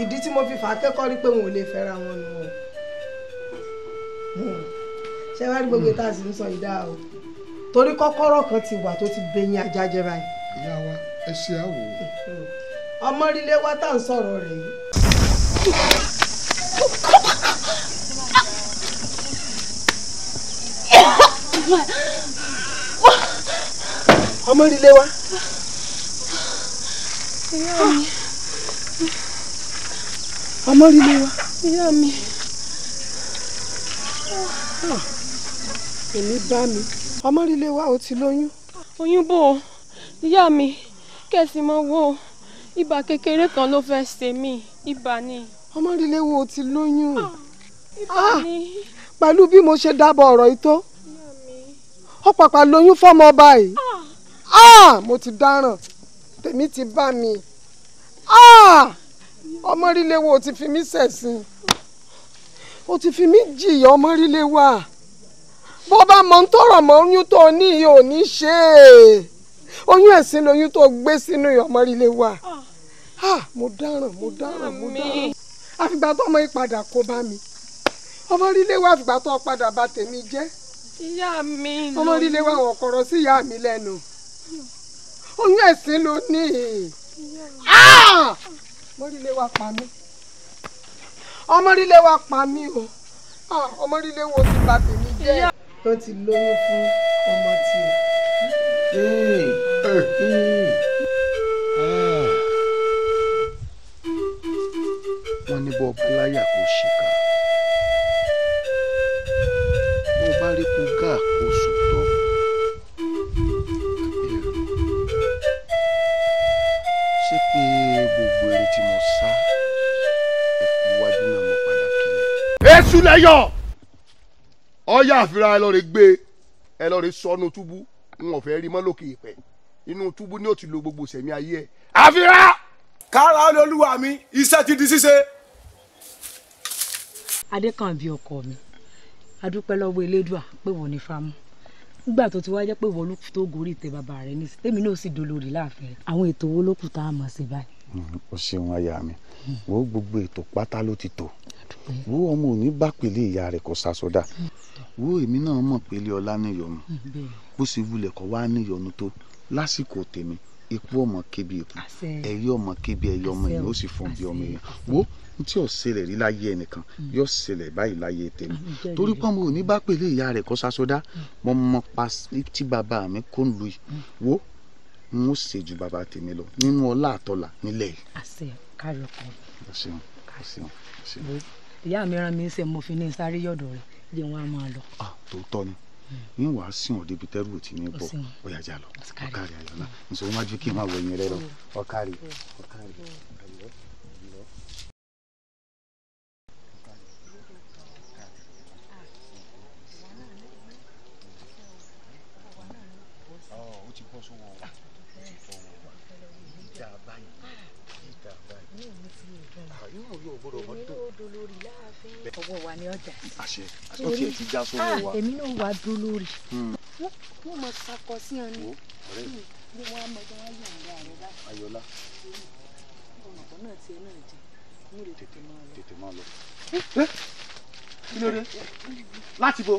Speaker 13: ìdí tí mo fi fà á kẹ́kọ̀ọ́ rí pé wọn ò lè fẹ́ra wọn nù o ṣé wàá rí gbogbo ìta sì ń sọ ìdá o torí kọ́kọ́rọ́ kan ti wà tó ti bẹyìn ajá jẹ báyìí.
Speaker 3: Ìyá wa ẹ ṣe àwò.
Speaker 13: Ọmọ rílé wa tá à ń sọ̀rọ̀ rẹ̀ yìí. Ọmọ rílé wa.
Speaker 8: Ìyá mi.
Speaker 13: Ọmọ rílé wa.
Speaker 8: Ìyá mi.
Speaker 13: Èmi bá mi. Ọmọ rílé wa ó ti lóyún.
Speaker 8: Oyún bò ó ìyá mi kẹ̀sì mọ́ wo ibà kékeré kan ló fẹ́ ṣe mí ibà ni.
Speaker 13: Ọmọ rílé wa ó ti lóyún.
Speaker 8: Ibà ni.
Speaker 13: Pẹ̀lú bí mo ṣe dábọ̀ ọ̀rọ̀ yìí tó ó pàpà lóyún fọ́mọ báyìí. Mo ti dáràn tèmi ti bá mi. Ọmọ rílé wa ó ti fi mí ṣẹ̀sín ó ti fi mí jìyà ọmọ rílé wa bó bá mọ ń tọrọ mọ oyún tó ní ìyá ò ní ṣe é oyún ẹ̀sìn lóyún tó gbé sínú ọmọ rílé wa. Mo dáràn mo dáràn mo dáràn àfìgbà tó ọmọ yìí padà kó bá mi ọmọ rílé wa àfìgbà tó padà bà tèmi jẹ́.
Speaker 8: Ìyá mi lóyún.
Speaker 13: Ọmọ rílé wa wọ̀ kọ̀rọ̀ sí ìyá mi lẹ́nu oyún ẹ̀sìn ló ní. Ọmọ rílé wa pa mí ọmọ rílé wa pa mí o ọmọ rílé wo ti bà tèmi jẹ́. Tó ti lóyún fún ọmọ tiẹ̀.
Speaker 4: Wọ́n ní bọ́ báláyà kò ṣèkà bó bá rí kó gà kó sòótọ́ ṣé pé gbogbo eré tí mo sá ẹ̀kú wájú náà mo padà kílẹ̀.
Speaker 5: Èṣù lẹ́yọ̀ ọ̀yà àfihàn ẹ lọ́ọ́ rẹ gbé ẹ lọ́ọ́ rẹ sọnù túbú n ò fẹ́ rí mọ́ lókè ìpẹ́ inú túbú ni ó ti lo gbogbo sẹ̀mí ayé ẹ̀ àfihàn.
Speaker 12: Kára olúwa mi iṣẹ́ ti di ṣíṣe.
Speaker 2: Adékànbí ọkọ mi adúpẹ́ lọ́wọ́ Elédùà pé wọ́n ní fámú nígbà tó ti wá jẹ́ pé wọ́n ló tó gorí ìtẹ́ bàbá rẹ̀ ní tèmi náà sì dolórí láàfin rẹ̀ àwọn ètò wo ló kù tá a mọ̀ sí báyìí.
Speaker 10: O ṣeun aya mi wo gbogbo ètò pátá ló ti tò wo ọmọ òní bá pèlè ìyá rẹ̀ kò sàsọdá wo èmi náà mọ̀ pèlè ọlá níyọnu bó ṣe wulẹ̀ kọ́ wá níyọnu tó lásìkò tèmi ikú ọmọ kébi ikú ẹyẹ ọmọ kébi ẹyẹ ọmọ yìí ó sì fọn bí ọmọ yẹn wo tí ò ṣẹlẹ̀ rí láyé ẹnìkan yóò ṣẹlẹ̀ báyìí láyé tèmi torí pé ọmọ òní bá pèlè ìyá rẹ̀ kọ́ sásọdá mo mọ pa tí bàbá mi kó ń lu yìí wo n ó ṣe ju bàbá tèmi lọ nínú ọlá àtọlà nílẹ̀ yìí.
Speaker 2: Àṣẹ kárí ọkọ mi.
Speaker 10: O ṣeun o ṣeun o ṣeun.
Speaker 2: Ìyá mi rán mi ń ṣe mo fi ní sáré yọ̀dọ̀ rẹ̀ jẹ́ wọn á máa lọ.
Speaker 10: Tòótọ́ ni yín wàá sìn ọ́ débi tẹ́rù ò ti ní bọ̀ ó yá já lọ ọ̀kàrí ayọ̀lá nṣọ wájú kí n máa wọ ẹ̀yìn rẹ lọ ọ̀kàrí ọ̀kàrí.
Speaker 2: Ọwọ́ wa ni ọjà.
Speaker 10: Àṣẹ ó tiẹ̀ ti já sówó wa.
Speaker 2: Èmi náà wà dúró lórí. Wọ́n mọ sakọ sí ọ ní.
Speaker 10: Ọ̀rẹ́ mi.
Speaker 2: Bí wọ́n á mọ bí wọ́n yàn ní ààrẹ báyìí.
Speaker 10: Ayọ̀lá.
Speaker 2: Ọmọkùnrin náà tiẹ̀ náà jẹ. Mo lè tètè máa lọ.
Speaker 10: Tètè máa lọ.
Speaker 12: Kí ló dé? Láti bo?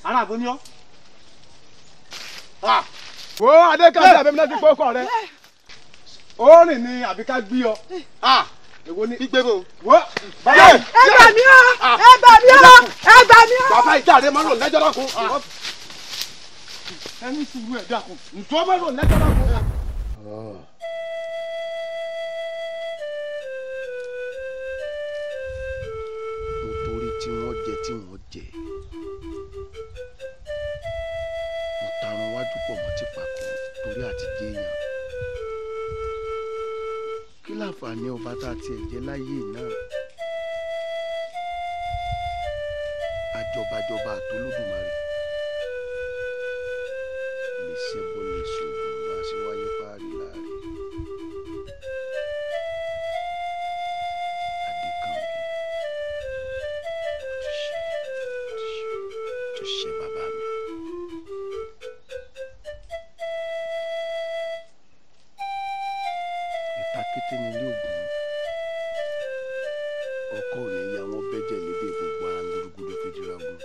Speaker 12: Ará àbò ni ọ́. Wo Adékànbí àbẹ̀mí náà ti pọ́ ọkọ rẹ. Ó rìn ní àbí ká gbé ọ. Èwo ni gbígbé bò. Wo bàbá
Speaker 13: ẹ gbà mí o ẹ gbà mí o ẹ gbà mí o.
Speaker 12: Bàbá ìjà rẹ máa ń lò lẹ́jọ́ lọ́kùn.
Speaker 9: Ẹni sùúrù ẹ̀ dákun ntọ́ bá lọ lẹ́jọ́ bá kọ́.
Speaker 4: Mo torí tí wọ́n jẹ tí wọ́n jẹ, mo tarun wájú pọ̀ mọ́ ti pàkó torí àti jẹ́yàn. Kí láǹfààní ọba tá a tiẹ̀ jẹ láyé náà? Àjọbàjọba àtolódùmarè lè ṣẹbọ lè ṣògùn bá a ṣe wáyé páàrí láàrin. Adékànbí, ó ti ṣe bàbá mi. Ìtakété nílé ògùn, ọkọ ò ní ya wọn bẹ́jẹ̀ lédè gbogbo ara gúdúgúdú fìdíragun.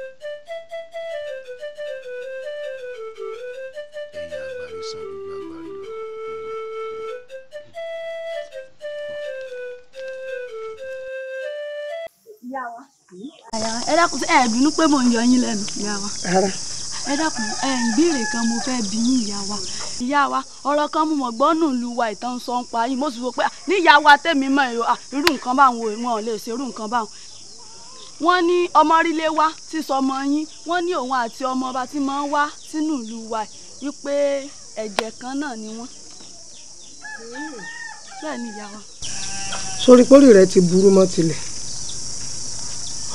Speaker 4: Ẹ̀yìn àgbàrí sàn jújú àgbàrí lọ.
Speaker 20: Ìyá wa, ẹ dákun, ẹ bínú pé mò ń yọ yín lẹ́nu ìyá wa.
Speaker 13: Rárá.
Speaker 20: Ẹ dákun, ẹ ń béèrè kan mo fẹ́ bi yín ìyá wa. Ìyá wa, ọ̀rọ̀ kan mo mọ̀ gbọ́ nù lu wa ìtàn sọ ń pa yín, mo sì wò pé ní ìyá wa tèmi mọ̀ èrò irú nǹkan báwọn wọn ò lè ṣe irú nǹkan báwọn. Wọ́n ní ọmọrílé wa tí sọmọ yín, wọ́n ní òun àti ọmọ ọba tí máa ń wá sínú ìlú wa wípé ẹ̀jẹ̀ kan náà ni wọ́n. Bẹ́ẹ̀ ni ìyá wa.
Speaker 13: Sórí pórí rẹ ti burú mọ́ tilẹ̀,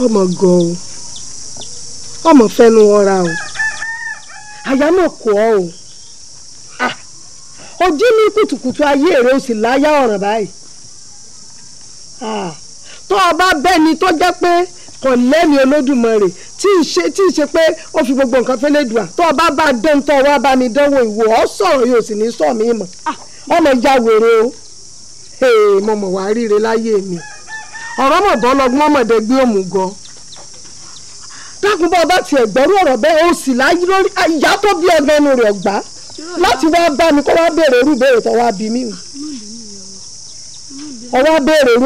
Speaker 13: ọmọ gan o, ọmọ fẹnu ọra o, àyà náà kọ ọ o, ojú ní kùtùkùtù ayé rẹ o sì láyà ọ̀ràn báyìí. Tó o bá bẹ́ni tó jẹ́ pé kò lẹ́ni Olódùmarè tí ì ṣe pé ó fi gbogbo nǹkan fẹ́lẹ́ dùà, tó o bá bá dán tó o wá bá mi dánwò ìwò ọ sọ̀rọ̀ yóò sì ní sọ mí mọ̀, ọmọ ìjà wèrè o. Mo mọ̀ wá ríre láyé mi, ọ̀rọ̀ mọ̀ bọ́ lọ́gbọ́n mọ̀dé gbé òmùgọ̀. Dákun, bá ọba tiẹ̀ gbọ́rú ọ̀rọ̀ bẹ́ẹ̀ o sì láyé lórí ìyá tó bí ọgbọ́n ẹnu rẹ̀ gbá láti wá bá mi kó wá béèrè irú ìbéèrè tó wá bí mi o. Ọwọ́ béèrè irú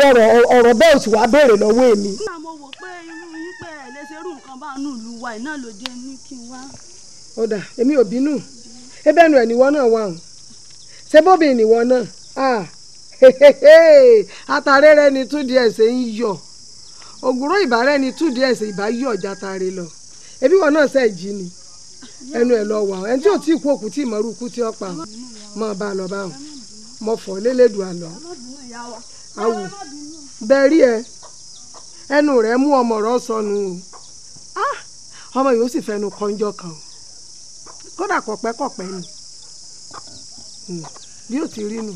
Speaker 13: ọ̀rọ̀ bẹ́ẹ̀ o sì wá béèrè lọ́wọ́ èmi.
Speaker 20: Nígbà mo wò pé irú yín pé ẹ lè ṣe irú nǹkan bá nù lù wá iná ló jẹ́ ní kí n wá.
Speaker 13: Ó dà, èmi ò bínú, ebẹ́nu ẹ̀ níwọ náà wà hàn, ṣé bóbi níwọ náà? Àtàrẹ́rẹ́ ni túndí ẹ̀sẹ̀ ń yọ, ògùrò ìbárẹ́ ni túndí ẹ̀sẹ̀ ìbá yọ̀ jàtàrẹ́ lọ, ebi wọn náà ṣe jí ni ẹnu ẹ̀ lọ wà, ẹni tí ò tí ì kú òkú tí ìmọ̀rú kú tí ó pa mọ́ bá a lọ bá wọn mọ fọ́ lélédùn àlọ́ awù bẹ́ẹ̀ rí ẹ, ẹnu rẹ̀ mú ọmọ rẹ̀ sọnù o, ọmọ yìí ó sì fẹnu kọ́njọ́ kan o, kódà kọ̀pẹ́kọ̀pẹ́ ni bí ó ti rí nù.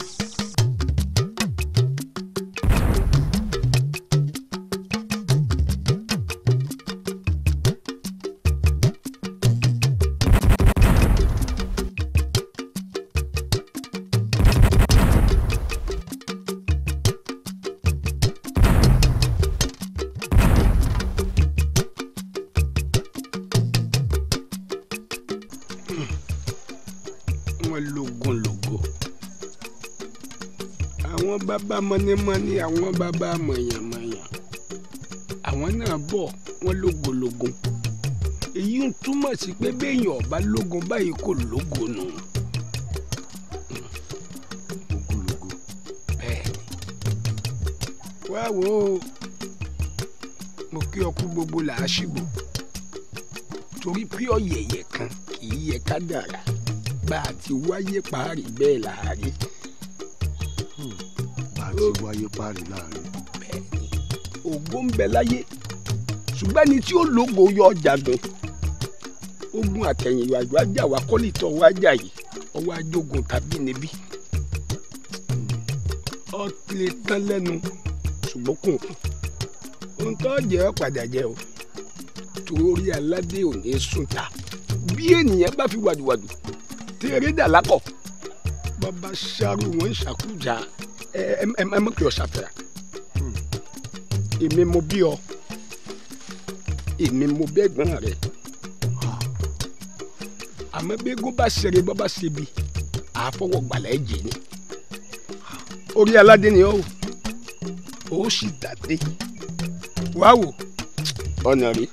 Speaker 5: Àwọn bàbá mọ́nímọ́ní, àwọn bàbá mọ̀yànmọ̀yàn, àwọn náà bọ̀ wọ́n lógologun. Èyí ń túmọ̀ sí pé béèyàn ọba lógun báyìí kò lógo nù. Ogologo bẹ́ẹ̀ ni. Wá wo, mo kí ọkú gbogbo làásìgbò, torí pé ọ̀yẹ̀yẹ̀ kan kì í yẹ ká dàrá, bá a ti wáyé parí bẹ́ẹ̀ láàárín.
Speaker 4: Bá a ti wáyé parí láàrin.
Speaker 5: Bẹ́ẹ̀ni, ògo ń bẹ láyé, ṣùgbọ́n ẹni tí ó lógo yọ jagun. Ogun àtẹ̀yìnwájú ajá wa kọ́lìtọ̀ wa jà yìí, ọwọ́ ajogun tàbí níbí. Ọ lè tán lẹ́nu ṣùgbọ́n kò kù. Ohun tó jẹ́ ọ padà jẹ́ o, torí aládé ò ní sùn ta. Bí ènìyàn bá fi wàdùwàdù tí eré dà lákọ̀, bàbá ṣàrù wọn ń ṣàkújà ẹ ẹ mọ̀ kí ọ ṣàfẹ́rà. Èmi mo bí ọ, èmi mo bẹ́gbọ́n rẹ. Àmọ́ bẹ́gùn bá ṣeré bọ́ bá ṣe bi, àfọwọ́gbàlà ẹ̀ jì ni. Orí aládé ni ó sì dàdé. Wá wò ọ̀nà rí.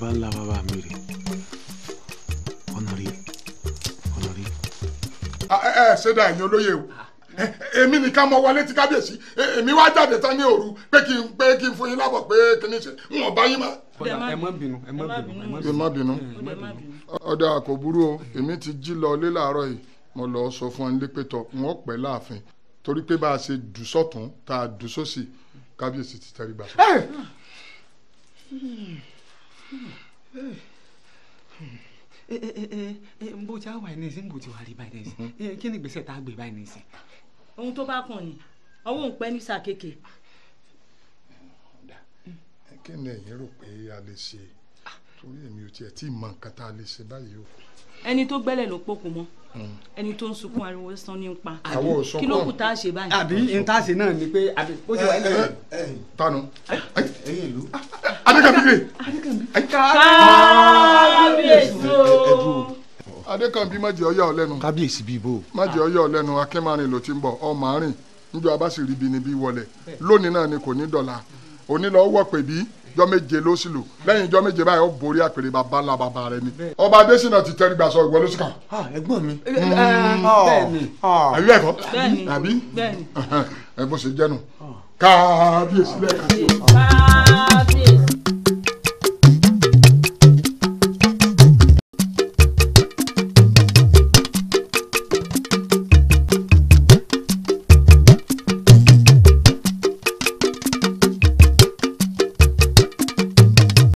Speaker 12: Baba ńlá bàbá mi rè. Ọ̀nà rí. Ọ̀nà rí.
Speaker 3: Ẹ ṣe dá ẹ̀yin olóye o. Èmi nìkan mọ wọlé tí kábíyèsí. Èmi wá jáde tán ní òru pé kí n fún yín lábọ̀ pé kí ni ṣe n ò bá yín mọ́.
Speaker 1: Ẹ má bínú, ẹ má bínú,
Speaker 3: ẹ má bínú. Ọ̀dà kò burú o, èmi ti jí lọ ilé láàárọ̀ yìí, mo lọ sọ fún ẹni pé tọ wọn pẹ́ láàfin torí pé bá a ṣe dù sọ́tún tá a dù sósì kábíyèsí ti tẹríba sọ.
Speaker 1: N bó ti wà ní ìsìn, n bó ti wà rí báyìí ní ìsìn, kí ni ìgbésẹ̀ tá a gbé báyìí ní ìsìn.
Speaker 2: Ohun tó bá kàn ní ọwọ́ òun pẹ́ ní sáà kéèké.
Speaker 3: Kí ni ẹ̀yin rò pé a lè ṣe? Torí èmi ò tiẹ̀ tí ì mọ nǹkan tá a lè ṣe báyìí o.
Speaker 2: Ẹni tó gbẹ́lẹ̀ ló pokùn mọ́, ẹni tó ń sunkún ariwo sán ní pa.
Speaker 3: Àwọn ò sunkún.
Speaker 2: Kí ló kù tá a ṣe báyìí.
Speaker 1: Àbí n tá a ṣe náà ni pé àbí bó ṣe wà ní.
Speaker 3: Tanu.
Speaker 16: Ẹ̀yin ìlú.
Speaker 3: Adékànbí.
Speaker 2: Kábíyèsí o.
Speaker 3: Adékànbí má jẹ́ ó yà ọ́ lẹ́nu.
Speaker 16: Kábíyèsí bíi bò.
Speaker 3: Má jẹ́ ó yà ọ́ lẹ́nu, Akínmárin ló ti ń bọ̀, ọmọ àárín níjọ́ abá sì rí ibi níbí wọlé lónìí náà ni kò ní dọ̀la òní lọ wọ̀ pé bí jọ́ méje ló sì lò lẹ́yìn jọ́ méje báyìí ó borí àpèrè bàbá ńlá bàbá rẹ ni. Ọba Adésínà ti tẹrígbà sọ ìwọ ló sì kàn.
Speaker 16: Ẹ̀gbọ́n mi.
Speaker 1: Bẹ́ẹ̀ni.
Speaker 3: Àbí bẹ́ẹ̀ kọ́? Àbí ẹ bó ṣe jẹ́nu kábíyèsí lẹ́ẹ̀kan sí o.